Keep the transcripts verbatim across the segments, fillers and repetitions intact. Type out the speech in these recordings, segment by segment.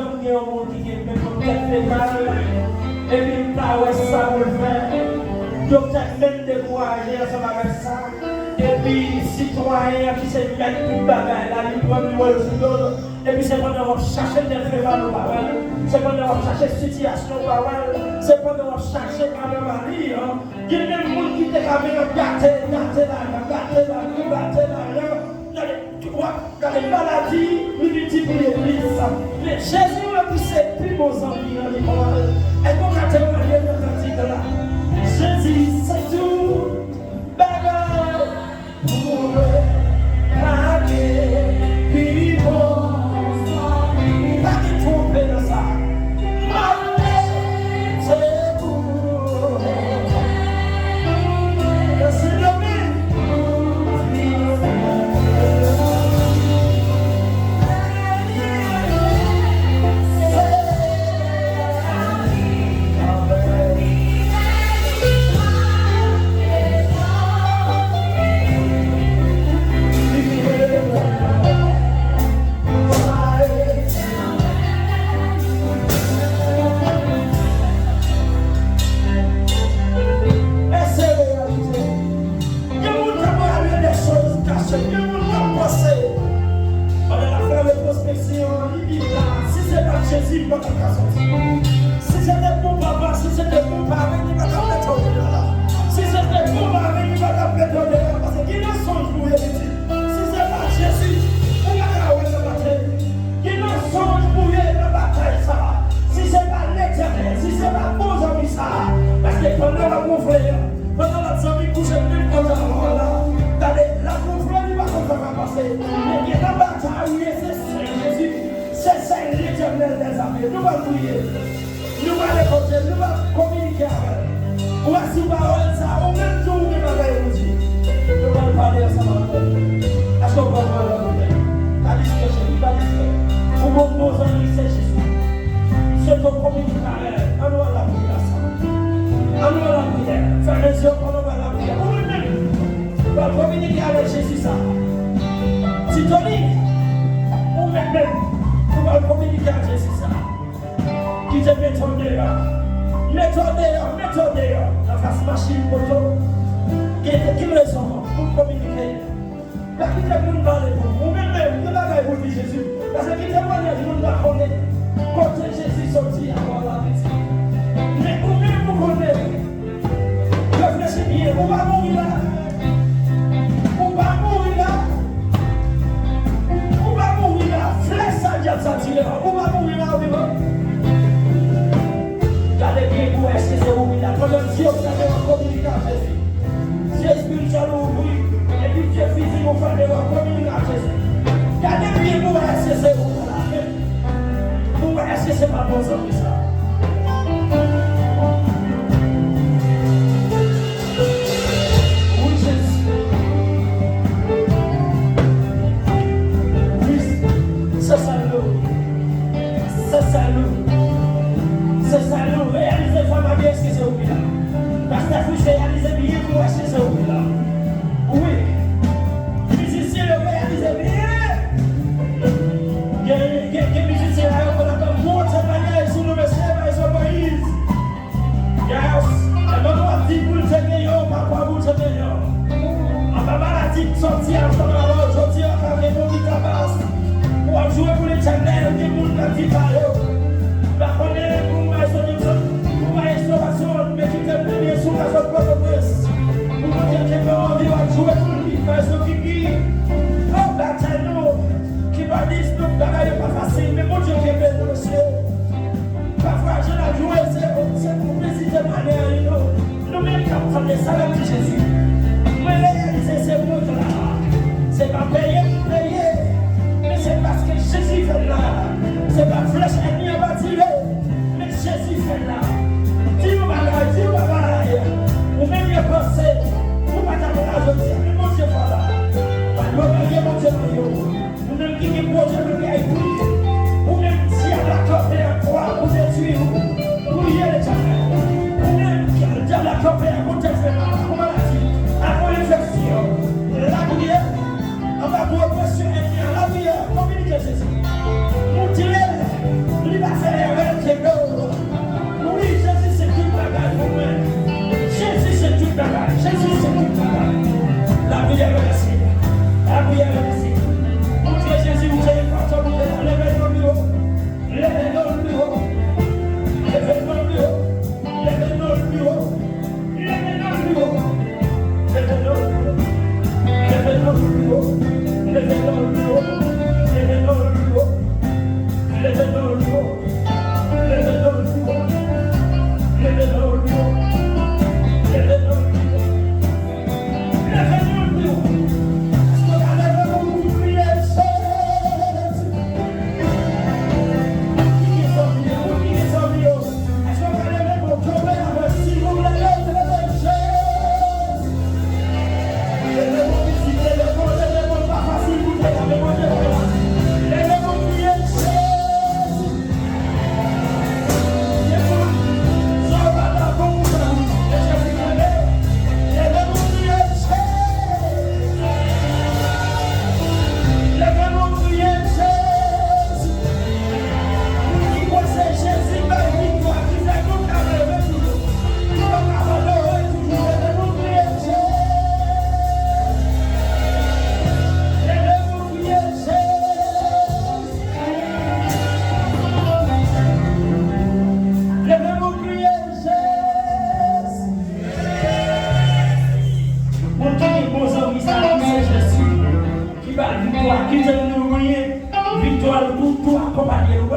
Gen yon moun ki gen menm yon tèt fekal, epi l pa wè sa pou l fè. Doktè menm dekouraje ansanm avèk sa. Epi sitwayen an ki se mèt tout bagay la, li pran li wè l sou do l. Epi se pandan w ap chache tèt fekal ou pa wè l. Se pandan w ap chache sitiyasyon ou pa wè l. Se pandan w ap chache anomali an. Gen menm moun ki te ka vin ap gate, gate lajan, gate lajan, gate lajan. Gade, w ap gade maladi, li miltipliye plis. Men Jezi menm ki se pi bon zanmi an li pran l. Èske w ka temwaye nan kantik la? Jezi se tout bagay pou mwen. Pa gen pi bon zanmi. Pa gen twonpe nan sa. M ap rete pou ou. Nan Sendomeng. Gen moun k ap rale de choz kache. Gen moun k ap panse, pandan l ap fè retwospeksyon an, li di, "La, si se pa t Jezi, m pa t ap ka soti. Si se te pou papa, si se te pou pare, li pa t ap mete w deyò la. Si se te pou mari, li pa t ap mete w deyò, paske ki nan sonj pou ye pitit." Si se pa Jezi, ou pa ka wè nan batay. Ki nan sonj pou ye nan batay sa a. Si se pa Letènèl, si se pa bon zanmi sa a. Paske pandan w ap wonfle a, pandan lòt zanmi kouche menm kote avè w la, gade, l ap wonfle, li pa konn sa k ap pase. Men gen nan batay ou ye, se sèl Jezi, se sèl Letènèl dèzame. Nou pral priye. Nou pral kote l, nou pral kominike avè l. Ou wè si pawòl sa, ou menm tou ou gen bagay pou di. Nou pral pale ansanm avè l. Èske w pral pale avè l? Pa distrè, cheri, pa distrè. Ou gon bon zanmi, se Jezi. Li swete w kominike avè l. Ann nou al lapriyè ansanm. Ann nou al lapriyè. Fèmen zye w pandan w pral lapriyè. Ou menm menm, ou pral kominike avèk Jezi sa. Titonik, ou menm menm, ou pral kominike avèk Jezi sa. Kite mete w deyò. Mete w deyò, mete w deyò. Nan fas machin moto. Gen okenn rezon pou w kominike. Pa kite moun pale pou ou. Ou menm menm, gen bagay pou w di Jezi. Paske ki temwayaj moun pa konnen kote Jezi soti a, ou al avèti. Men ou menm ou konnen. Reflechi byen, ou pa mouri la. Ou pa mouri la. Ou pa mouri la. Flèch sa dyab sa tire la, ou pa mouri la, ou vivan. Gade byen pou wè èske se ou ki la. Pandan zye w fèmen, w ap kominike ak Jezi. Zye espirityèl ou ouvri, epi zye fizik ou fèmen, w ap kominike ak Jezi. Gade byen pou wè èske se ou ki la. Pou wè èske se pa bon zanmi sa. Wi, Jezi. Wi, se sa l ye. Se sa l ye. Se sa l ye. Reyalize fwa m ap di èske se ou ki la. Pastè Fritz, reyalize byen pou wè èske se ou ki la. Wi. Mizisyen yo reyalize byen. Gen, gen, gen mizisyen la yo konn ap ban gwo temwayaj sou nou, mesye, bay sou Moyiz. Yes. Lè manman w ap di pou l te genyen w, papa w pou l te genyen w. Anba maladi k sòti ansanm avè w, jodi a, pa gen moun ki kapab. Ou ap jwe pou Letènèl, gen moun k ap di pa yo. M pa konnen pou Maestro Newton, pou Maestro Watson, men kite m premye sou Maestro Pòtoprens. Pou Bondye kenbe w an vi, w ap jwe pou li, Maestro Kiki. Oh, batay nou, kibòdis nou, bagay yo pa fasil, men Bondye kenbe nou, mesye. Pafwa, jan n ap jwe, se, se pou vizite mwannen an, you know. Nou menm k ap tande sa, n ap di Jezi. Mwen reyalize se mwen k la. Se pa peye m peye, men se paske Jezi fè m la. Se pa flèch ènmi an pa tire, men Jezi fè m la. Di yon bagay, di yon bagay. Ou menm yo panse ou pa t ap la jodi a, men Bondye fè w la. Ou pa dwe peye Bondye nan yo. Ou menm ki gen pwojè pou gèri, priye. Ou menm dyab la kanpe ak kwa pou detwi ou, priye Letènèl. Ou menm dyab la kanpe ak yon tèt fè mal, ak yon maladi, ak yon enfeksyon, lapriyè. Anba gwo presyon ènmi an, lapriyè, kominike Jezi. Moutre l, li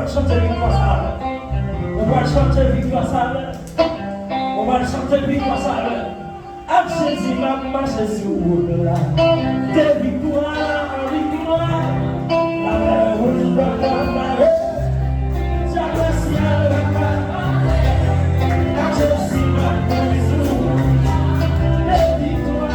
Chante viktwa sa avè m. Ou pral chante viktwa sa avè m. Ou pral chante viktwa sa avè m. Ak Jezi m ap mache sou wout la. De viktwa an viktwa. Lavè wouj pa ka bare. Djab nan syèl pa ka bare. Ak Jezi m ap mache sou wout la. De viktwa.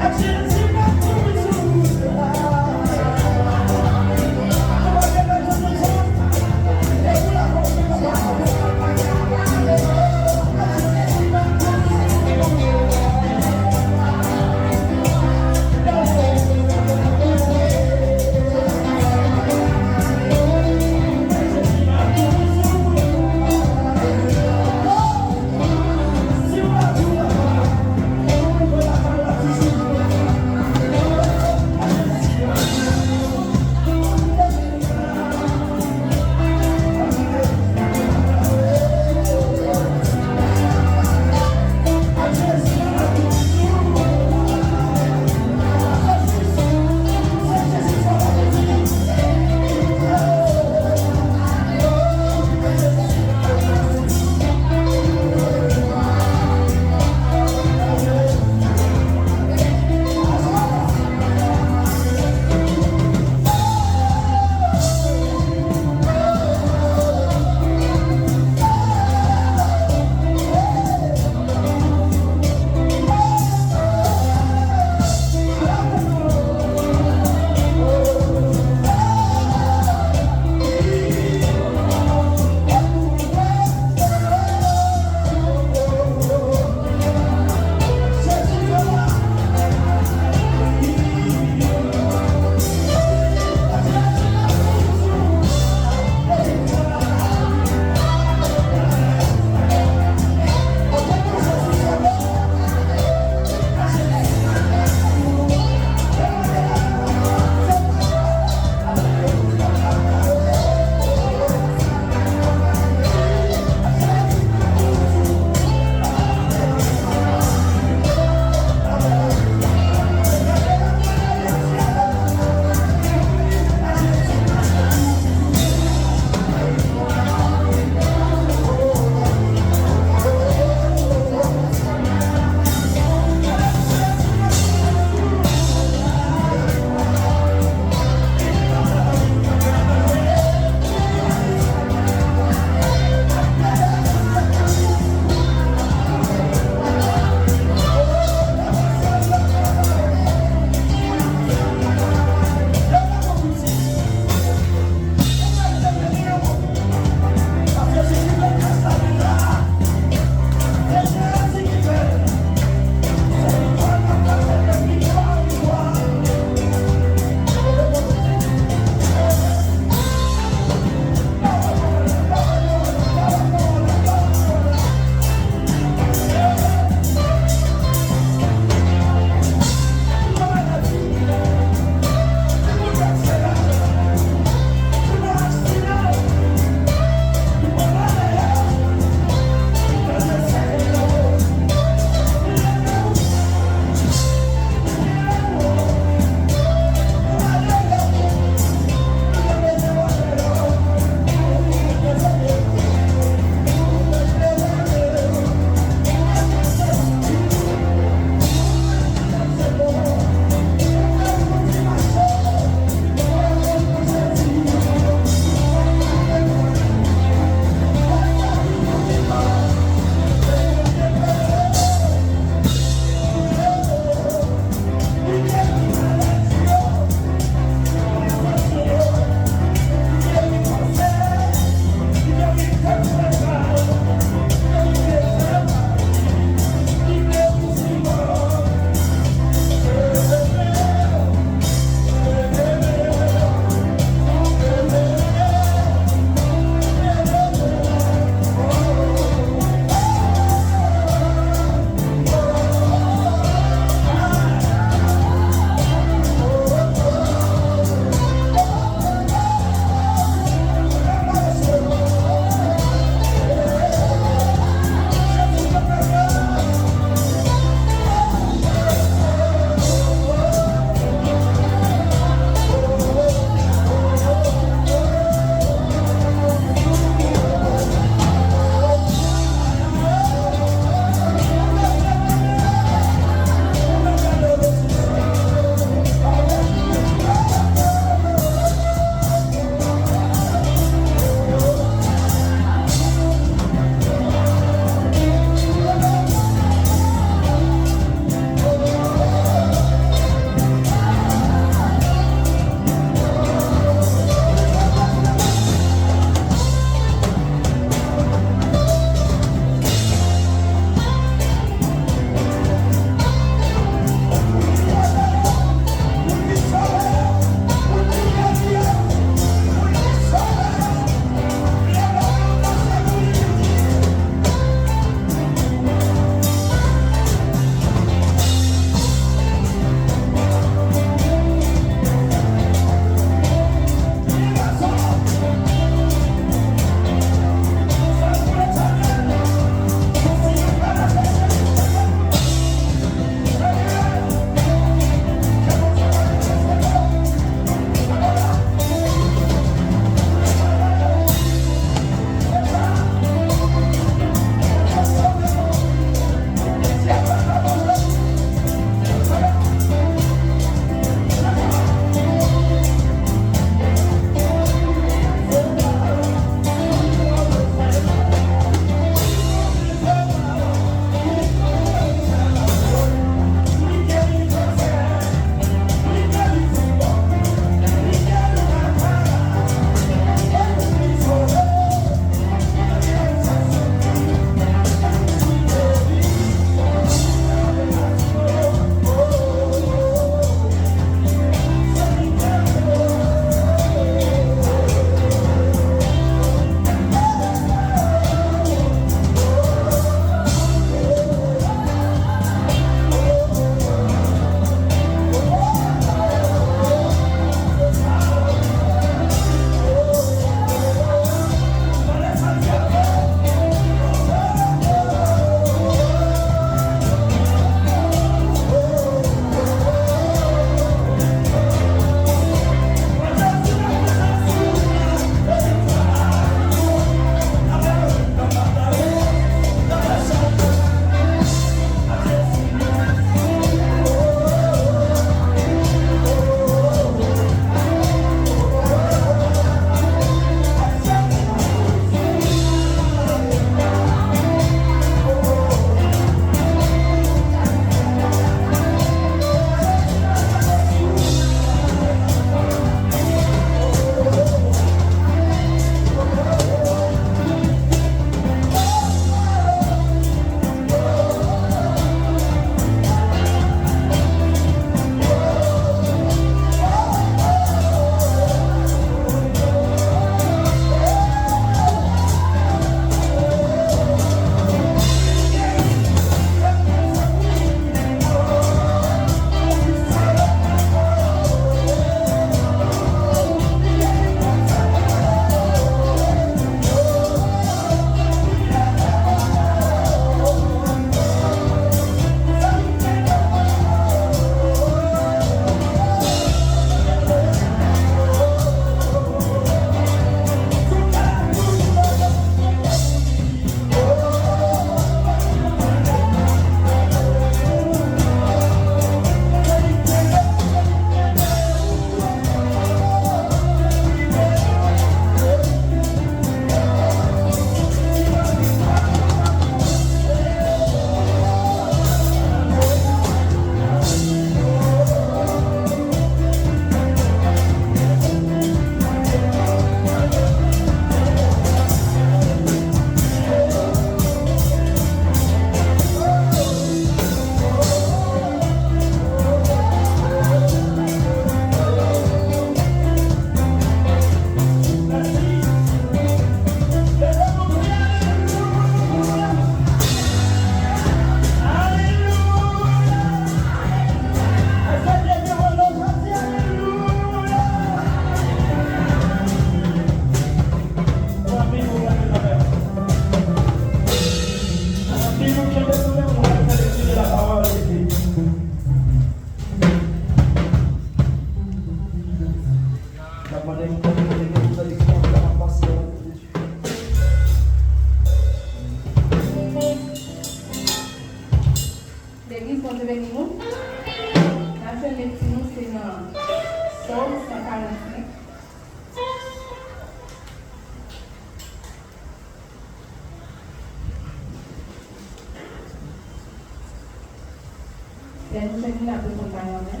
Lè nou jwenn li, n ap reponn pa yon men.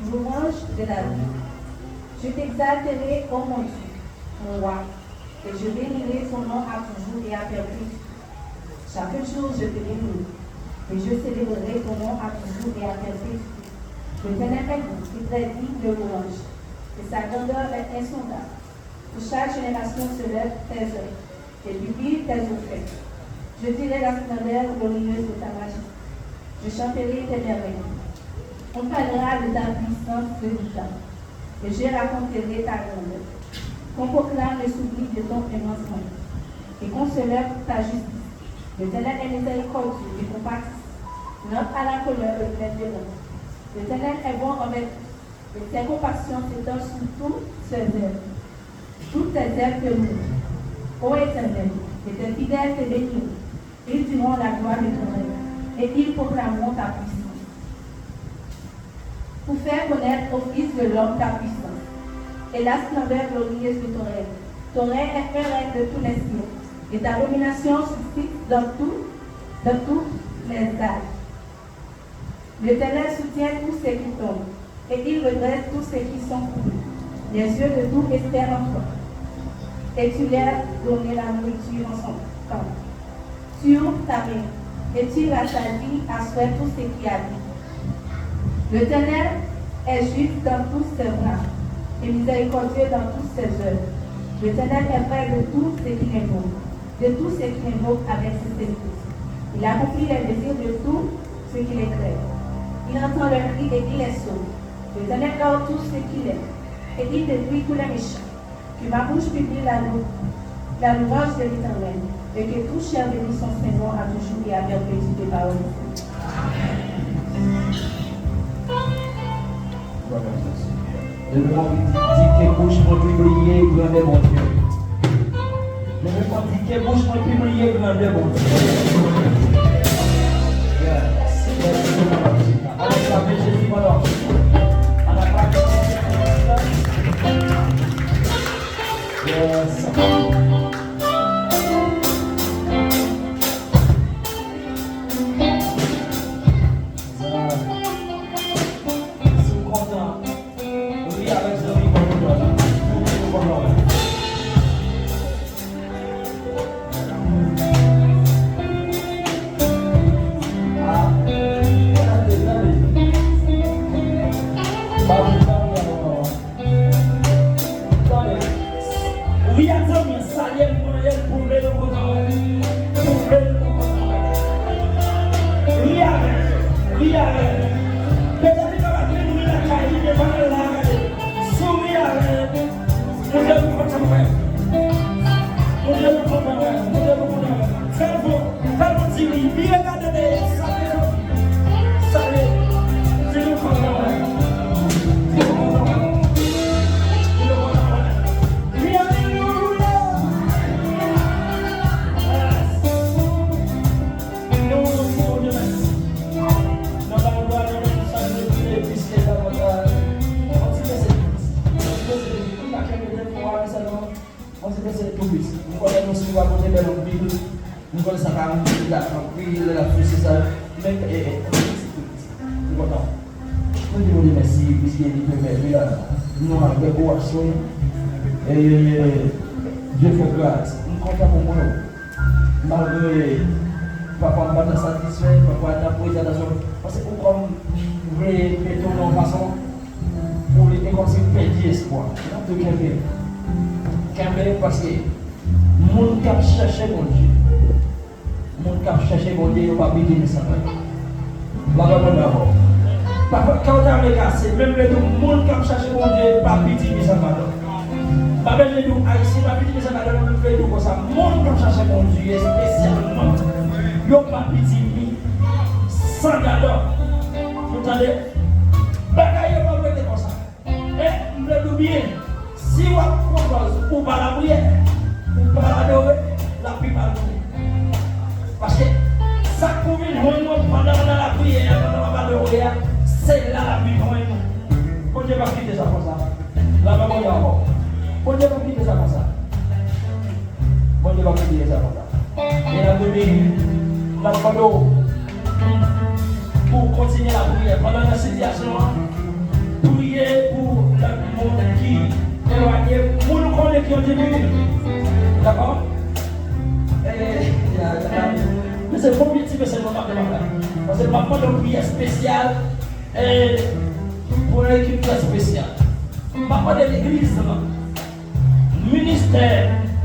Louange de la vie. Je t'exalterai, ô mon Dieu, mon roi, et je bénirai ton nom à toujours et à perpétuité. Chaque jour, je te bénirai, et je célébrerai ton nom à toujours et à perpétuité. L'Éternel est bon et très digne de louange, et sa grandeur est insondable. Pour chaque génération célèbre tes œuvres, et publie tes offertes. Je dirai la splendeur glorieuse de ta majesté. Je chanterai tes merveilles. On parlera de ta puissance redoutable, et je raconterai ta grandeur. Qu'on proclame le souvenir de ton immense bonté, et qu'on célèbre ta justice. L'Éternel est miséricordieux et compatissant, lent à la colère et plein de grâce. L'Éternel est bon envers tous, et ses compassions s'étendent sur toutes ses œuvres. Toutes tes œuvres te loueront, ô Éternel, et tes fidèles te béniront. Ils diront la gloire de ton règne, et ils proclameront ta puissance. Pour faire connaître aux fils de l'homme ta puissance, et la splendeur glorieuse de ton règne. Ton règne est un règne de tous les siècles, et ta domination subsiste dans tout, dans tous les âges. L'Éternel soutient tous ceux qui tombent, et il redresse tous ceux qui sont coupés. Les yeux de tous espèrent en toi, et tu leur donnes la nourriture en son temps. Tu ouvres ta main, et tu rassasies à souhait tous ceux qui habitent. L'Éternel est juste dans tous ses voies, et miséricordieux dans toutes ses œuvres. L'Éternel est près de tous ceux qui l'invoquent, de tous ceux qui l'invoquent avec sincérité. Il accomplit les désirs de tous ceux qui le craignent. Il entend leur cri et il les sauve. L'Éternel garde tous ceux qu'il aime, et il détruit tous les méchants. Que ma bouche publie la lou-, la louange de l'Éternel, et que toute chair bénisse son saint nom à toujours et à perpétuité. Parole de Dieu. Amen. Glwa a Bondye, Senyè. Leve men w, di, di, ke bouch mwen pibliye grandè Bondye. Leve men w, di, ke bouch mwen pibliye grandè Bondye. Yes. Mèsi pou la. Ann aklame Jezi pandan w ap chante. Ann aklame Jezi pandan w ap chante. Yes. Si w kontan, ri avèk zanmi w kontan la. Ou kontan la. Ah, tande, tande. Ba mwen, ba mwen, ba mwen. Tande. Ri ak zanmi an, salye l, manyen l, pou l vle l kontan wè. Pou l vle l kontan wè. Ri avè l, ri avè l. Petèt li kapab vin ri lakay li, men pa nan la gade. Souri avè l. Moun dèyè w kontan wè. Moun dèyè w kontan wè. Moun dèyè w kontan wè. Fè l fò. Fè l fò di wi. Vire gade dèyè. Salye. Salye. Di nou kontan wè. Di nou kontan wè. Di nou kontan wè. Wi, alelouya. Yes. Nou di Bondye mèsi. Nan bay glwa, nan bay salye, nou di legliz ke davantaj. Yon ti pèse plis. Yon ti pèse plis. Nou pa kenbe tèt nou ale sèlman. Yon ti pèse tou plis. Nou konnen nou si nou pa pote bèl anpil. Nou konnen sa ka anpil la, anpil la, sou se sa. Men, e, e, yon ti pèse tou plis. Nou kontan. Nou di Bondye mèsi, piske li pèmèt nou la. Nou avèk ou aswè. E, Dye fè gras. Nou kontan pou mwen. Malgre pafwa m pa ta satisfè, pafwa nan prezantasyon, paske ou kòm vle mete w nan yon fason pou li te kòmsi pèdi espwa. Non, tou kenbe. Kenbe, paske moun k ap chèche Bondye, moun k ap chèche Bondye, yo pa piti misanmay. Lave men w avè w. Pafwa, kè w ta vle kase, menm lè tou moun k ap chache Bondye pa piti misanmay. Pa bezwen di w Ayisyen pa piti misanmay, men m vle di w konsa, moun k ap chache Bondye espesyalman, yo pa piti misanmay. Nou tande? Bagay yo pa rete konsa. E, m vle di w byen, si w ap pran pòz ou pa lapriyè, ou pa adore, l ap pi mal pou ou. Paske sa k pou vin jwenn ou pandan w nan lapriyè a, pandan w ap adore a, se la l ap vin jwenn ou. Kot Bondye p ap kite sa konsa. L ap abòde ankò. Bondye p ap kite sa konsa. Bondye p ap kite sa konsa. E nan de minit, n ap mande w pou w kontinye lapriyè. Pandan nan sitiyasyon an, priye pou lòt moun ki elwanye, moun ou konnen ki yo diminye. Dakò? E, ya, ya. Men se premye ti mesaj mwen ap fè la. Paske m ap mande yon priyè espesyal. E pou yon ekip trè espesyal. M ap mande legliz lan, ministè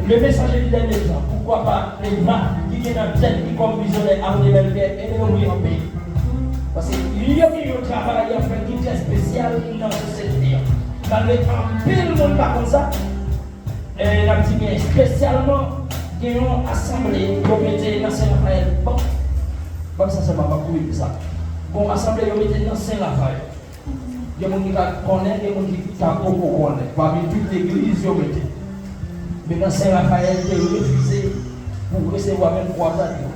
Le Messager du Dernier Temps, poukwa pa Eva, ki gen nan tèt li kòm vizyonè Amondi Bèlvyè, ede nou priye yon peyi. Paske yo gen yon travay y ap fè ki trè espesyal nan sosyete a. Malgre anpil moun pa konn sa, e, n ap di byen espesyalman, gen yon asanble yo mete nan Sen Rafayèl. Bon, ban m sa sèlman, m ap kouri pou sa. Bon, asanble yo mete nan Sen Rafayèl. Gen moun ki ka konnen, gen moun ki ka poko konnen. Pami tout legliz yo mete. Men nan Sen Rafayèl te refize pou resevwa menm kwazad yo.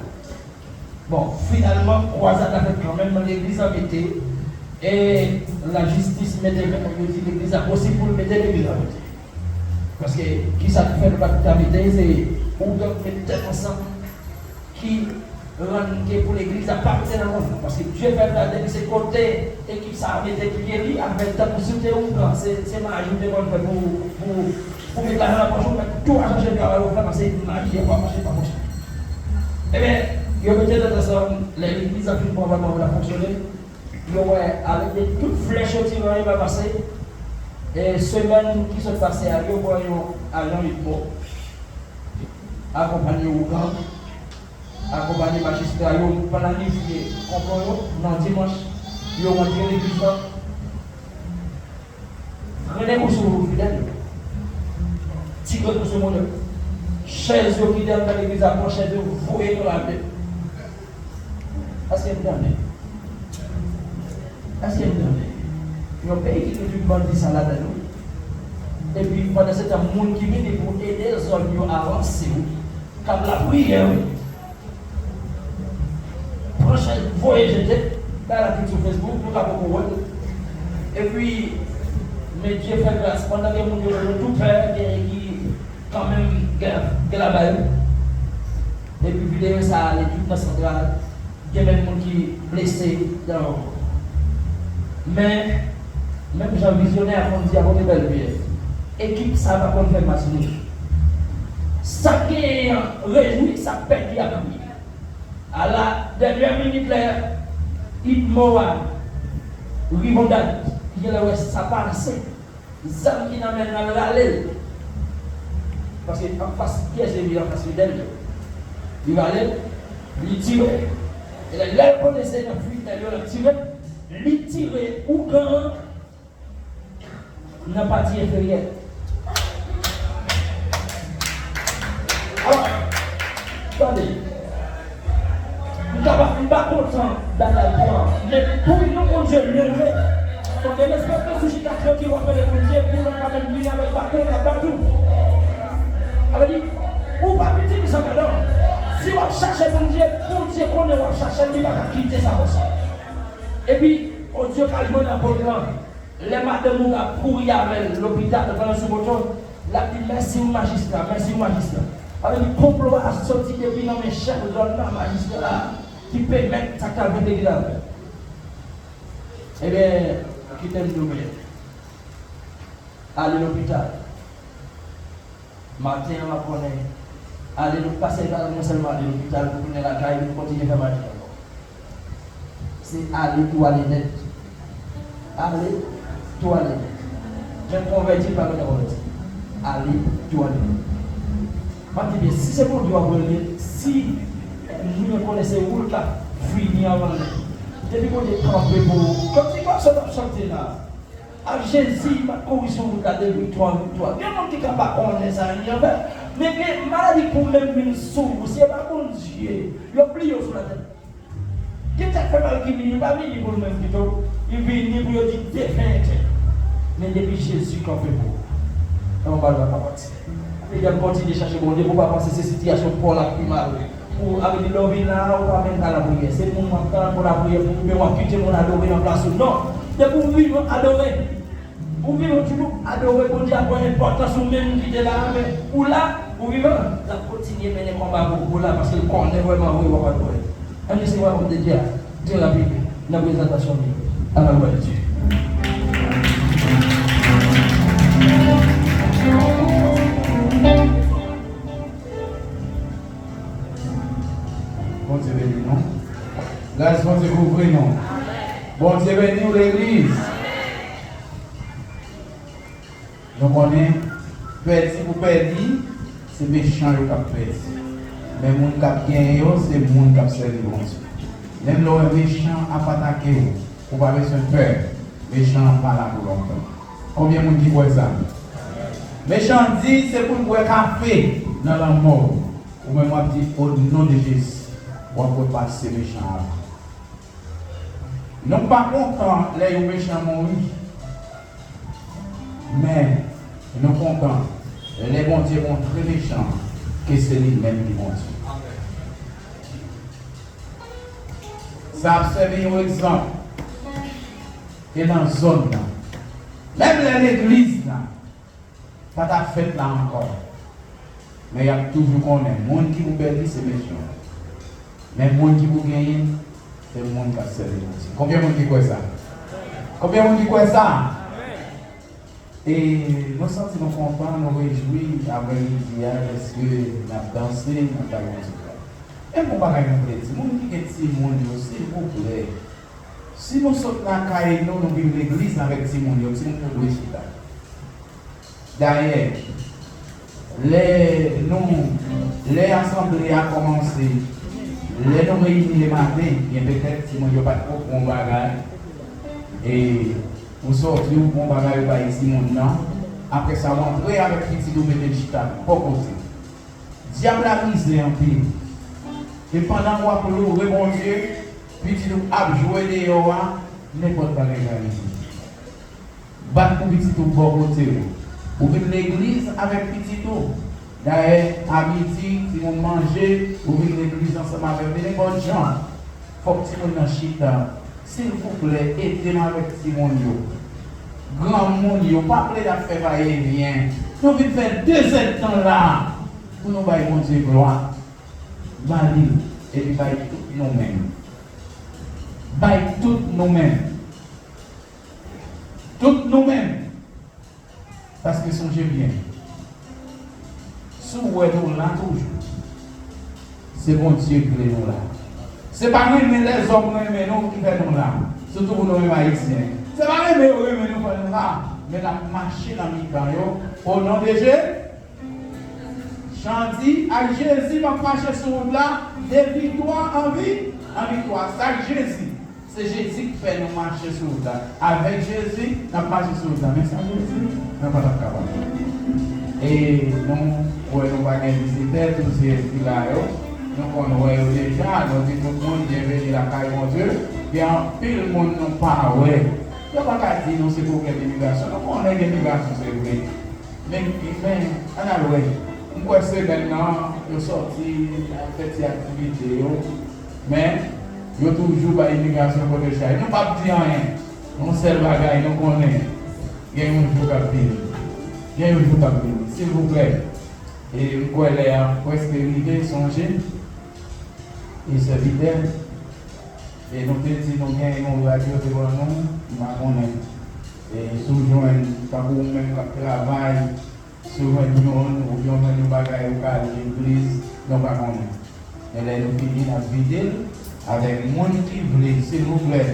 Bon, finalman, kwazad la fèt kanmenm, men legliz la mete, e lajistis mete men, yo di legliz la posib pou l mete, legliz la mete. Paske, kisa ki fè nou pa t ka mete, se ougan k met tèt ansanm ki rann ke pou legliz la pa mete nan mond lan. Paske Dye fè m gade, se kote ekip sa a mete pye li, avèk tankou si w te ougan, se, se maji w te konn fè pou, pou, pou met lajan nan pòch ou, men tou a chèche travay ou fè, paske maji a pa mache, pa mache. Ebyen, yo mete tèt ansanm, lè legliz la fin pran vagabon la fonksyone, yo wè, avèk de tout flèch yo tire an, yo pa pase. E semèn ki sot pase a, yo pran yon ajan UDMO, akonpanye ougan, akonpanye majistra yo, planifye konplo yo, nan dimanch, yo rantre legliz la. Grennen kou sou fidèl yo. Tire kou sou moun yo. Chèz yo ki te anndan legliz la, pran chèz yo, voye yo lage. Èske m tande? Èske m tande? Yon peyi ki gen tout bandi sa ladan yo. Epi, pandan se tan, moun ki vini pou ede zòn yo avanse, wi. K ap lapriyè, wi. Pran chèz, voye jete. Bay la tout sou Facebook, nou ka poko wè l. Epi, men Dye fè gras, pandan gen moun yo, yo tou pè, gen ki kanmenm gen, gen la bay wi. Epi videyo sa a ale tout nan santral. Gen menm moun ki blese dan. Men, menm jan vizyonè a konn di a kote bèl vyè, ekip sa a pa konn fè match non. Sa k genyen an rejwi, sa k pèdi a kriye. Ala dènyè minit lè UDMO a rebound, li genlè wè sa pa ase. Zam ki nan men l, l al rale l. Paske anfas pyès de li, anfas fidèl yo. Li rale l, li tire. E lè, lè l konnen se nan fidèl yo l ap tire, li tire ougan an nan pati enferyè. Alò, tande. M kapab, m pa kontan batay pou an, men pou yon Bondye leve, fò gen respè sou chita tranki w ap rele Bondye pou l ka menm vini avèk baton l ap bat ou. Sa vle di, ou pa piti plis ankò non. Si w ap chache Bondye, Bondye konnen w ap chache l, li pa ka kite sa konsa. Epi, o Dye ka jwenn apot lan. Lè madanm ou ap kouri avè l lopital pandan sou moto, l ap di, mèsi wi majistra, mèsi wi majistra. Sa vle di konplo a soti depi nan men chèf zòn nan, majistra a, ki pèmèt sa k ta vin legliz avè l. Ebyen, kite m di w byen. Ale lopital. Maten an, m ap konnen, ale nou pase, pa mwen sèlman ale lopital pou tounen lakay, nou kontinye fè maten ankò. Se ale tou ale nèt. Ale tou ale nèt. Jan konvèti pa gentan konvèti. Ale tou ale nèt. M ap di byen, si se Bondye w ap rele, si mwen konnen se ou l k ap fini anvan lè. Depi Bondye kanpe pou ou, kontinye ap chante, ap chante la. Ak Jezi, m ap kouri sou wout la de viktwa an viktwa. Gen moun ki ka pa konnen sa, ni anfè. Men gen maladi pou menm vin sou ou. Si e pa Bondye, yo bliye w sou latè. Gen tèt fè mal ki vini, li pa vini pou l menm pito. Li vini pou yo di defen etèn. Men depi Jezi kanpe pou ou, nan yon bagay pa pati. Medam, kontinye chache Bondye, pou w pa panse se sitiyasyon pa w la k pi mare. Pou, sa vle di, lè w vin la a, ou pa menm ka lapriyè. Se moun w ap tann pou lapriyè pou ou, oubyen w ap kite moun adore nan plas ou. Non! Depi w vini, adore. Ou vivan, ou toujou adore Bondye a, pa enpòtans ou menm ki te la a, men ou la, ou vivan, l ap kontinye mennen konba pou ou la, paske l konnen vrèman vre w ap adore. Ann resevwa pawòl de Dye a, byen rapid, nan prezantasyon li. A la glwa de Dye. Bondye beni nou. Gras Bondye kouvri nou. Bondye beni w, legliz. Nou konnen, pèdi pou pèdi, se mechan yo k ap pèdi. Men moun k ap genyen yo, se moun k ap sèvi Bondye. Menm lè w wè mechan ap atake w, ou pa bezwen pè. Mechan an pa la pou lontan. Konbyen moun ki kwè sa? Mechan di, se pou l bwè kafe nan lanmò w. Ou menm w ap di, o non de Jezi, w ap wè pase mechan an. Nou pa kontan lè yon mechan mouri. Men, nou kontan lè Bondye montre mechan an ke se li menm ki Bondye. Sa ap sèvi yon egzanp. E nan zòn nan, menm lè legliz la pa t ap fèt la ankò. Men y ap toujou konnen, moun ki pou pèdi, se mechan. Men moun ki pou genyen, se moun k ap sèvi Bondye. Konbyen moun ki kwè sa? Konbyen moun ki kwè sa? E nou santi nou kontan, nou rejwi aprè midi a, dèske n ap danse, n ap bay Bondye glwa. E bon bagay nou vle di, moun ki gen timoun yo, silvouplè, si nou sot lakay nou, nou vin legliz avèk timoun yo, timoun yo dwe chita. Dayè, lè nou, lè asanble a kòmanse, lè nou reyini lematen, byen petèt timoun yo pa t ko pran yon bagay, e ou sòti, ou pran yon bagay, ou bay timoun nan, apre sa, ou antre avèk pitit ou, mete l chita bò kote. Dyab la mize anpil. E pandan w ap loure Bondye, pitit ou ap jwe deyò a, nenpòt bagay ka rive. Bat pou pitit ou bò kote w. Ou vin legliz avèk pitit ou. Dayè, a midi, timoun manje, ou vin legliz ansanm avè l. Men nenpòt jan, fòk timoun nan chita. Silvouplè, ede m avèk timoun yo. Granmoun yo, pa plede ap fè vayevyen. Nou vin fè dezèdtan la pou nou bay Bondye glwa. Ba li, epi bay tout nou menm. Bay tout nou menm. Tout nou menm. Paske sonje byen, si w wè nou la toujou, se Bondye ki vle nou la. Se pa renmen lèzòm renmen nou ki fè nou la. Sitou pou nou menm Ayisyen. Se pa renmen yo renmen nou fè nou la. Men n ap mache nan mitan yo. O non de Je-, Jan di, ak Jezi m ap mache sou wout la, de viktwa an vi-, an viktwa. Se ak Jezi. Se Jezi k fè nou mache sou wout la. Avèk Jezi, n ap mache sou wout la. Men san Jezi, nou pa t ap kapab. E nou wè nou pa gen vizitè, tou se ki la yo. Nou konn wè yo deja, nou di tout moun, byenveni lakay Bondye. Gen anpil moun nou pa wè. Yo pa ka di nou se pwoblèm imigrasyon. Nou konnen gen imigrasyon, se vre. Men, men, ann al wè. M kwè semèn nan, yo sòti, y ap fè ti aktivite yo. Men, yo toujou bay imigrasyon kote chay. Nou p ap di anyen. Yon sèl bagay nou konnen, gen yon jou k ap vini. Gen yon jou k ap vini. Silvouplè. E m kwè lè a prèske rive, sonje. E sèvitè, e nou te di nou gen yon radyo devan nou, m pa konnen. E si w jwenn, tankou ou menm k ap travay, si w jwenn youn, oubyen w jwenn yon bagay ou ka al legliz, nou pa konnen. Men lè nou fini, n ap vide l avèk moun ki vle, silvouplè.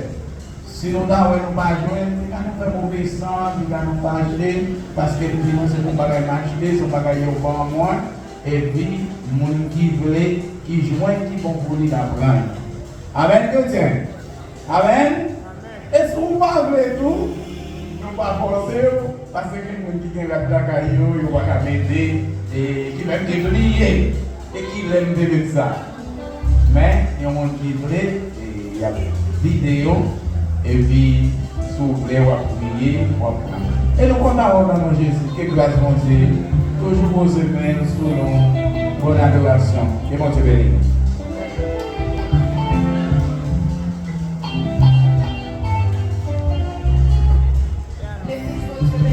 Si nou ta wè nou pa jwenn, piga nou fè move san, piga nou fache, paske nou di nou se pou bagay m achte, se yon bagay yo ban mwen, epi moun ki vle, ki jwenn, ki bon pou li, l ap rann. Amèn, kretyen? Amèn? E si w pa vle tou, nou pa fòse w, paske gen moun ki gen rad lakay yo, yo pa ka mete, e ki menm te bliye, e ki lè m te met sa. Men, yon moun ki vle, e y ap vide yo, epi si w vle, w ap priye, w ap pran. E nou kontan wè w nan non Jezi. Ke gras Bondye toujou poze men l sou nou. Bòn adorasyon. Ke Bondye beni nou. Legliz Bondye beni.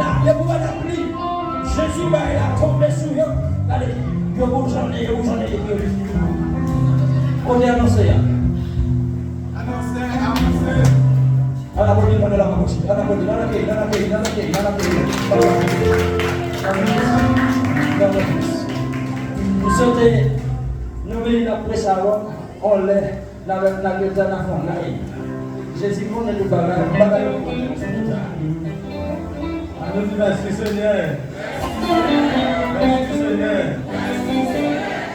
Depi w wè lapli, Jezi bay la tonbe sou yo. Gade, yo boujonnen, yo boujonnen, epi yo vin. Kote anonsè a? Anonsè, anonsè. Ann aplodi l pandan l ap aplodi. Ann aplodi l, ann akeyi l, ann akeyi l, ann akeyi l, ann akeyi l, ann akeyi l. Nou swete nou vini nan presa yo, anlè. N ap, n ap gen tan nan fon, n ap gen. Jezi konnen tout bagay, bagay yo konnen. Ann nou di mèsi, Senyè. Mèsi, Senyè.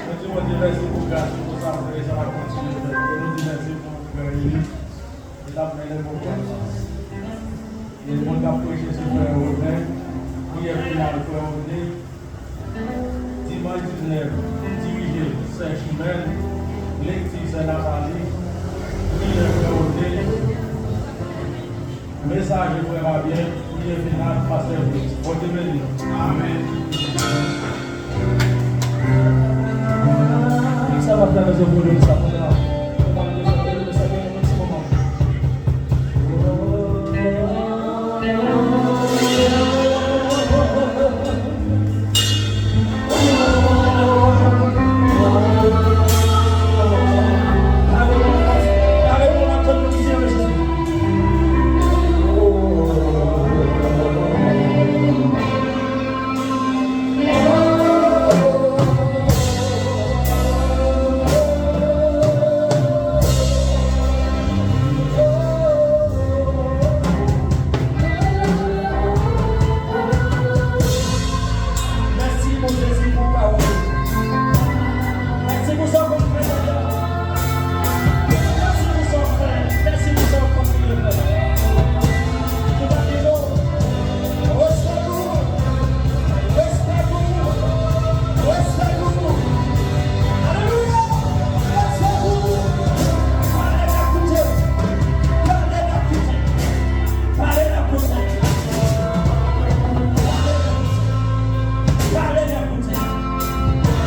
Nou di Bondye mèsi pou gras li, pou sa l fè, e sa l ap kontinye fè. E nou di mèsi pou frè Eli, ki t ap mennen pwogram sa. E moun k ap preche se frè Roden. Priyè final, frè Roden. Dimanch diznèf, dirije sè Chimèn, lekti sè Natali, priyè frè Ode, mesaje frè Fabyen, priyè final pastè Fritz. Bondye beni nou. Amèn. Sa va fè rezon pou nou sa pou nou. Mèsi pou Jezi, pou pawòl ou. Mèsi pou sa w konn fè, Senyè. Mèsi pou sa w fè. Mèsi pou sa w kontinye fè. Respè pou ou. Respè pou ou. Respè pou ou. Alelouya. Respè pou ou. Pale n ap koute. Pale n ap koute. Pale n ap koute. Pale n ap koute.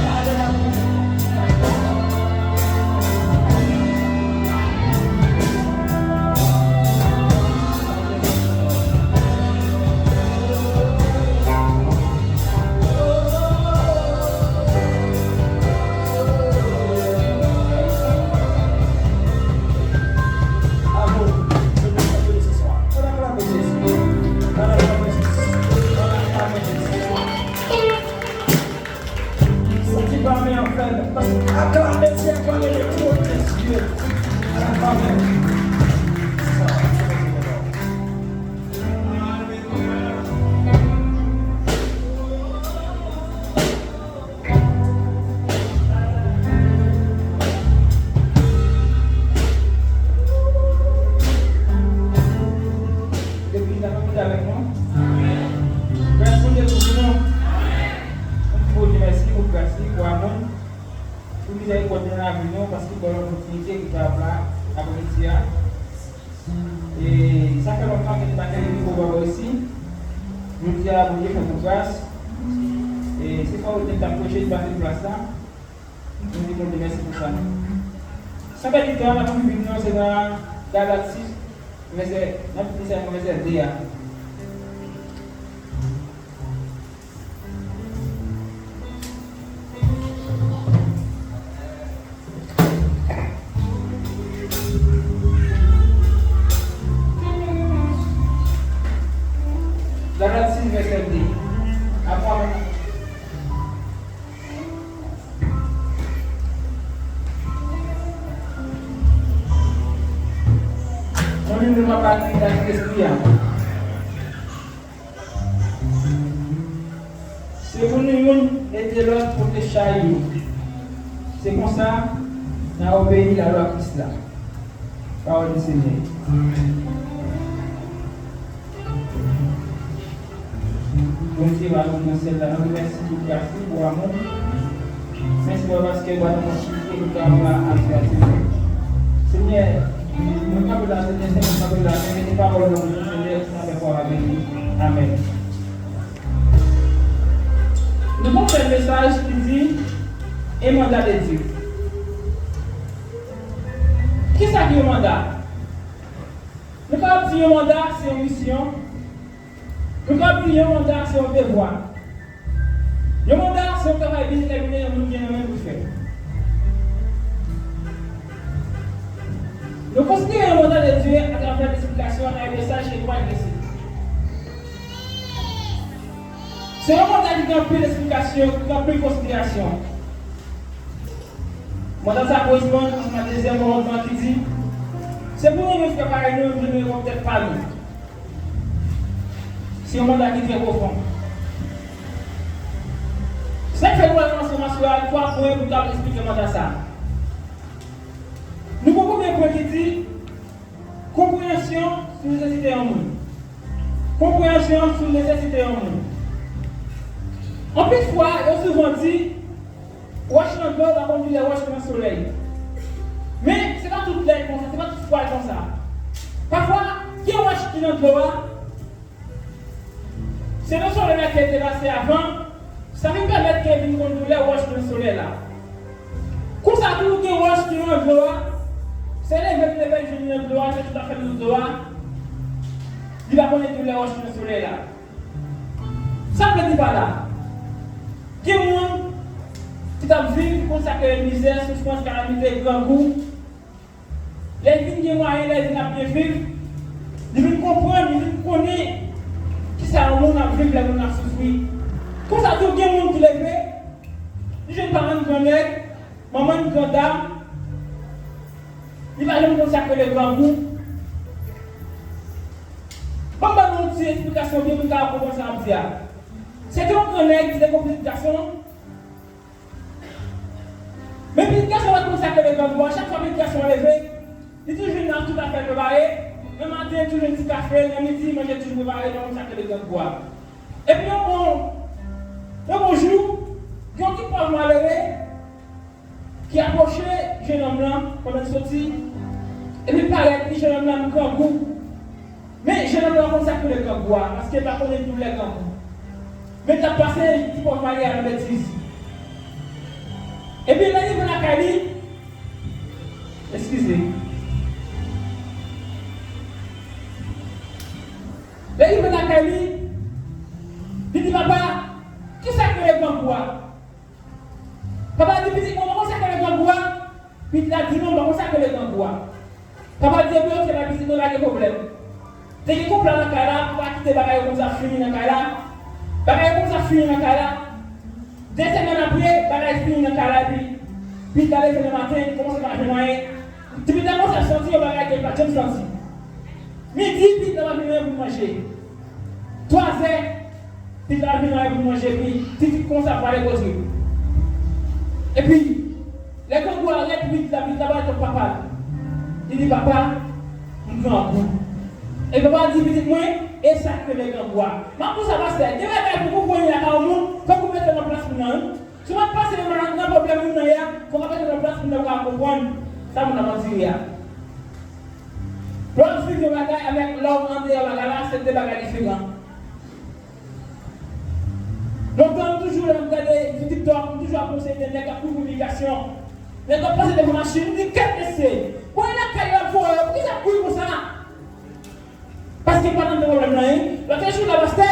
Pale n ap koute. Sa ki pa men an fè l. Paske aklame Dye, aklame le gwo Dye. Aklame. Legliz la, nou konte avèk nou? Amèn. Gras Bondye kouvri nou. Amèn. Nou di Bondye mèsi pou gras li, pou amou l, pou mizèrikòd li nan lavi nou, paske l ba nou opòtinite pou ta la aprèmidi a. E sa fè lontan ke nou pa te rive bò isi. Jodi a, Bondye fè nou gras. E se fò nou te ka preche, li pa te plas la. Nou di Bondye mèsi pou sa. San pèdi tan, n ap vin nou, se nan Galat sis, vèsè, n ap li sèlman vèsè de a. Galat sis, vèsè de. Apre, nou li nan papa a ki nan Lespri a. Se pou nou youn ede lòt pote chay yo. Se konsa, n a obeyi lalwa Kris la. Pawòl di Senyè. Bondye, Papa nou ki nan syèl la, nou remèsye pou gras li, pou amou li. Mèsi, Papa, paske w ba nou posiblite pou ta la ase ase. Senyè, nou kanpe la, Senyè, Senyè, nou kanpe la, men mete pawòl nan bouch nou, Senyè, pou n ap fè pawòl la beni. Amèn. Nou pral fè mesaj ki di, un mandat de Dieu. Kisa ki yon manda? Nou kapab di yon manda, se yon misyon. Pou m ap di, yon manda se yon devwa. Yon manda se yon travay byen detèmine yon moun gen nan men l pou l fè. Nou konsidere yon manda de Dye atravè lesplikasyon nan yon mesaj ke nou pa adrese. Se yon manda ki gen anpil esplikasyon, ki gen anpil konsiderasyon. Manda sa koresponn ansanm ak dezyèm kòmandman ki di, se pou nou renmen frè parèy nou, nou renmen pwòp tèt pa nou. Se yon manda ki trè pwofon. Sa k fè nou al ansanm aswè a, twa pwen pou n kapab eksplike manda sa. Nou gon premye pwen ki di, konpreyansyon sou nesesite yon moun. Konpreyansyon sou nesesite yon moun. Anpil fwa, yo souvan di, wòch nan dlo pa konn doulè wòch ki nan solèy. Men, se pa tout lè l konsa, se pa tout fwa l konsa. Pafwa, gen wòch ki nan dlo a, se nan solèy la ke l te pase avan, sa vin pèmèt ke l vin konn doulè wòch ki nan solèy la. Konsa tou, gen wòch ki nan dlo a, se leve l leve l vin nan dlo a, se tout afè l nan dlo a, li pa konnen doulè wòch ki nan solèy la. Sa m vle di pa la, gen moun ki t ap viv, ki konn sa k rele mizè, soufrans, kalamite, grangou. Lè l vin gen mwayen, lè l vin ap byen viv, li vin konprann, li vin konnen kisa yon moun ap viv lè moun ap soufri. Konsa tou, gen moun ki leve, li jwenn paran l gran nèg, manman l gran dam, li pa janm konn sa k rele grangou. Ban m ba nou yon ti esplikasyon byen pou n ka konprann sa m ap di a. Se te yon gran nèg ki te gen yon pitit gason. Men pitit gason an pa t konn sa k rele grangou a. Chak fwa pitit gason an leve, li toujou jwenn nan tout afè l prepare. Nan maten, toujou jwenn ti kafe l. Nan midi, manje toujou prepare. Li pa konn sa k rele grangou a. Epi yon bon, yon bon jou, gen yon ti pòv malere ki apwoche jennonm lan pandan l soti, epi l parèt di jennonm lan, "M grangou." Men jennonm lan pa konn sa k rele grangou a, paske l pa konnen doulè grangou. Men l t ap pase ti pòv malere a nan betiz. Epi lè l rive lakay li, eskize. Lè l rive lakay li, li di, "Papa, kisa k rele grangou a?" Papa di pitit mwen, "Ou pa konn sa k rele grangou a?" Pitit la di, "Non, m pa konn sa k rele grangou a." Papa di, "Ebyen, oke, la pitit mwen, pa gen pwoblèm." Te gen koup la nan kay la, papa kite bagay yo konsa fini nan kay la. Bagay yo konsa fini nan kay la. De semèn apre, bagay fini nan kay la, epi pitit la leve nan maten, li kòmanse pa jwenn anyen. Ti pitit la kòmanse ap santi yon bagay ke li pa t janm santi. Midi, pitit la pa jwenn anyen pou l manje. Twazè, pitit la vin anyen pou manje, epi pitit konsa pale kote. Epi, lè grangou a rèd, pitit la, pitit la pale tankou papa l. Li di, "Papa, m grangou." E papa di, "Pitit mwen, e sa k rele grangou a." M ap di w sa, pastè, gen bagay pou w konprann lakay yon moun, fòk ou mete nan plas moun nan, wi. Si w pa t pase nan, nan pwoblèm moun nan ye a, fòk w mete nan plas moun nan pou w ka konprann sa moun nan ap andire a. Lè w ap viv yon bagay avèk lè w andeyò bagay la, se de bagay diferan. Lontan, m toujou, lè m gade sou TikTok, m toujou ap konseye de nèg k ap kouri pou imigrasyon. Nèg yo pase devan machin, m di, "Kèt mesye, bon, e lakay yo ap voye yo, poukisa y ap kouri konsa?" Paske yo pa t antre pwoblèm nan, wi. Lòt jou la, pastè,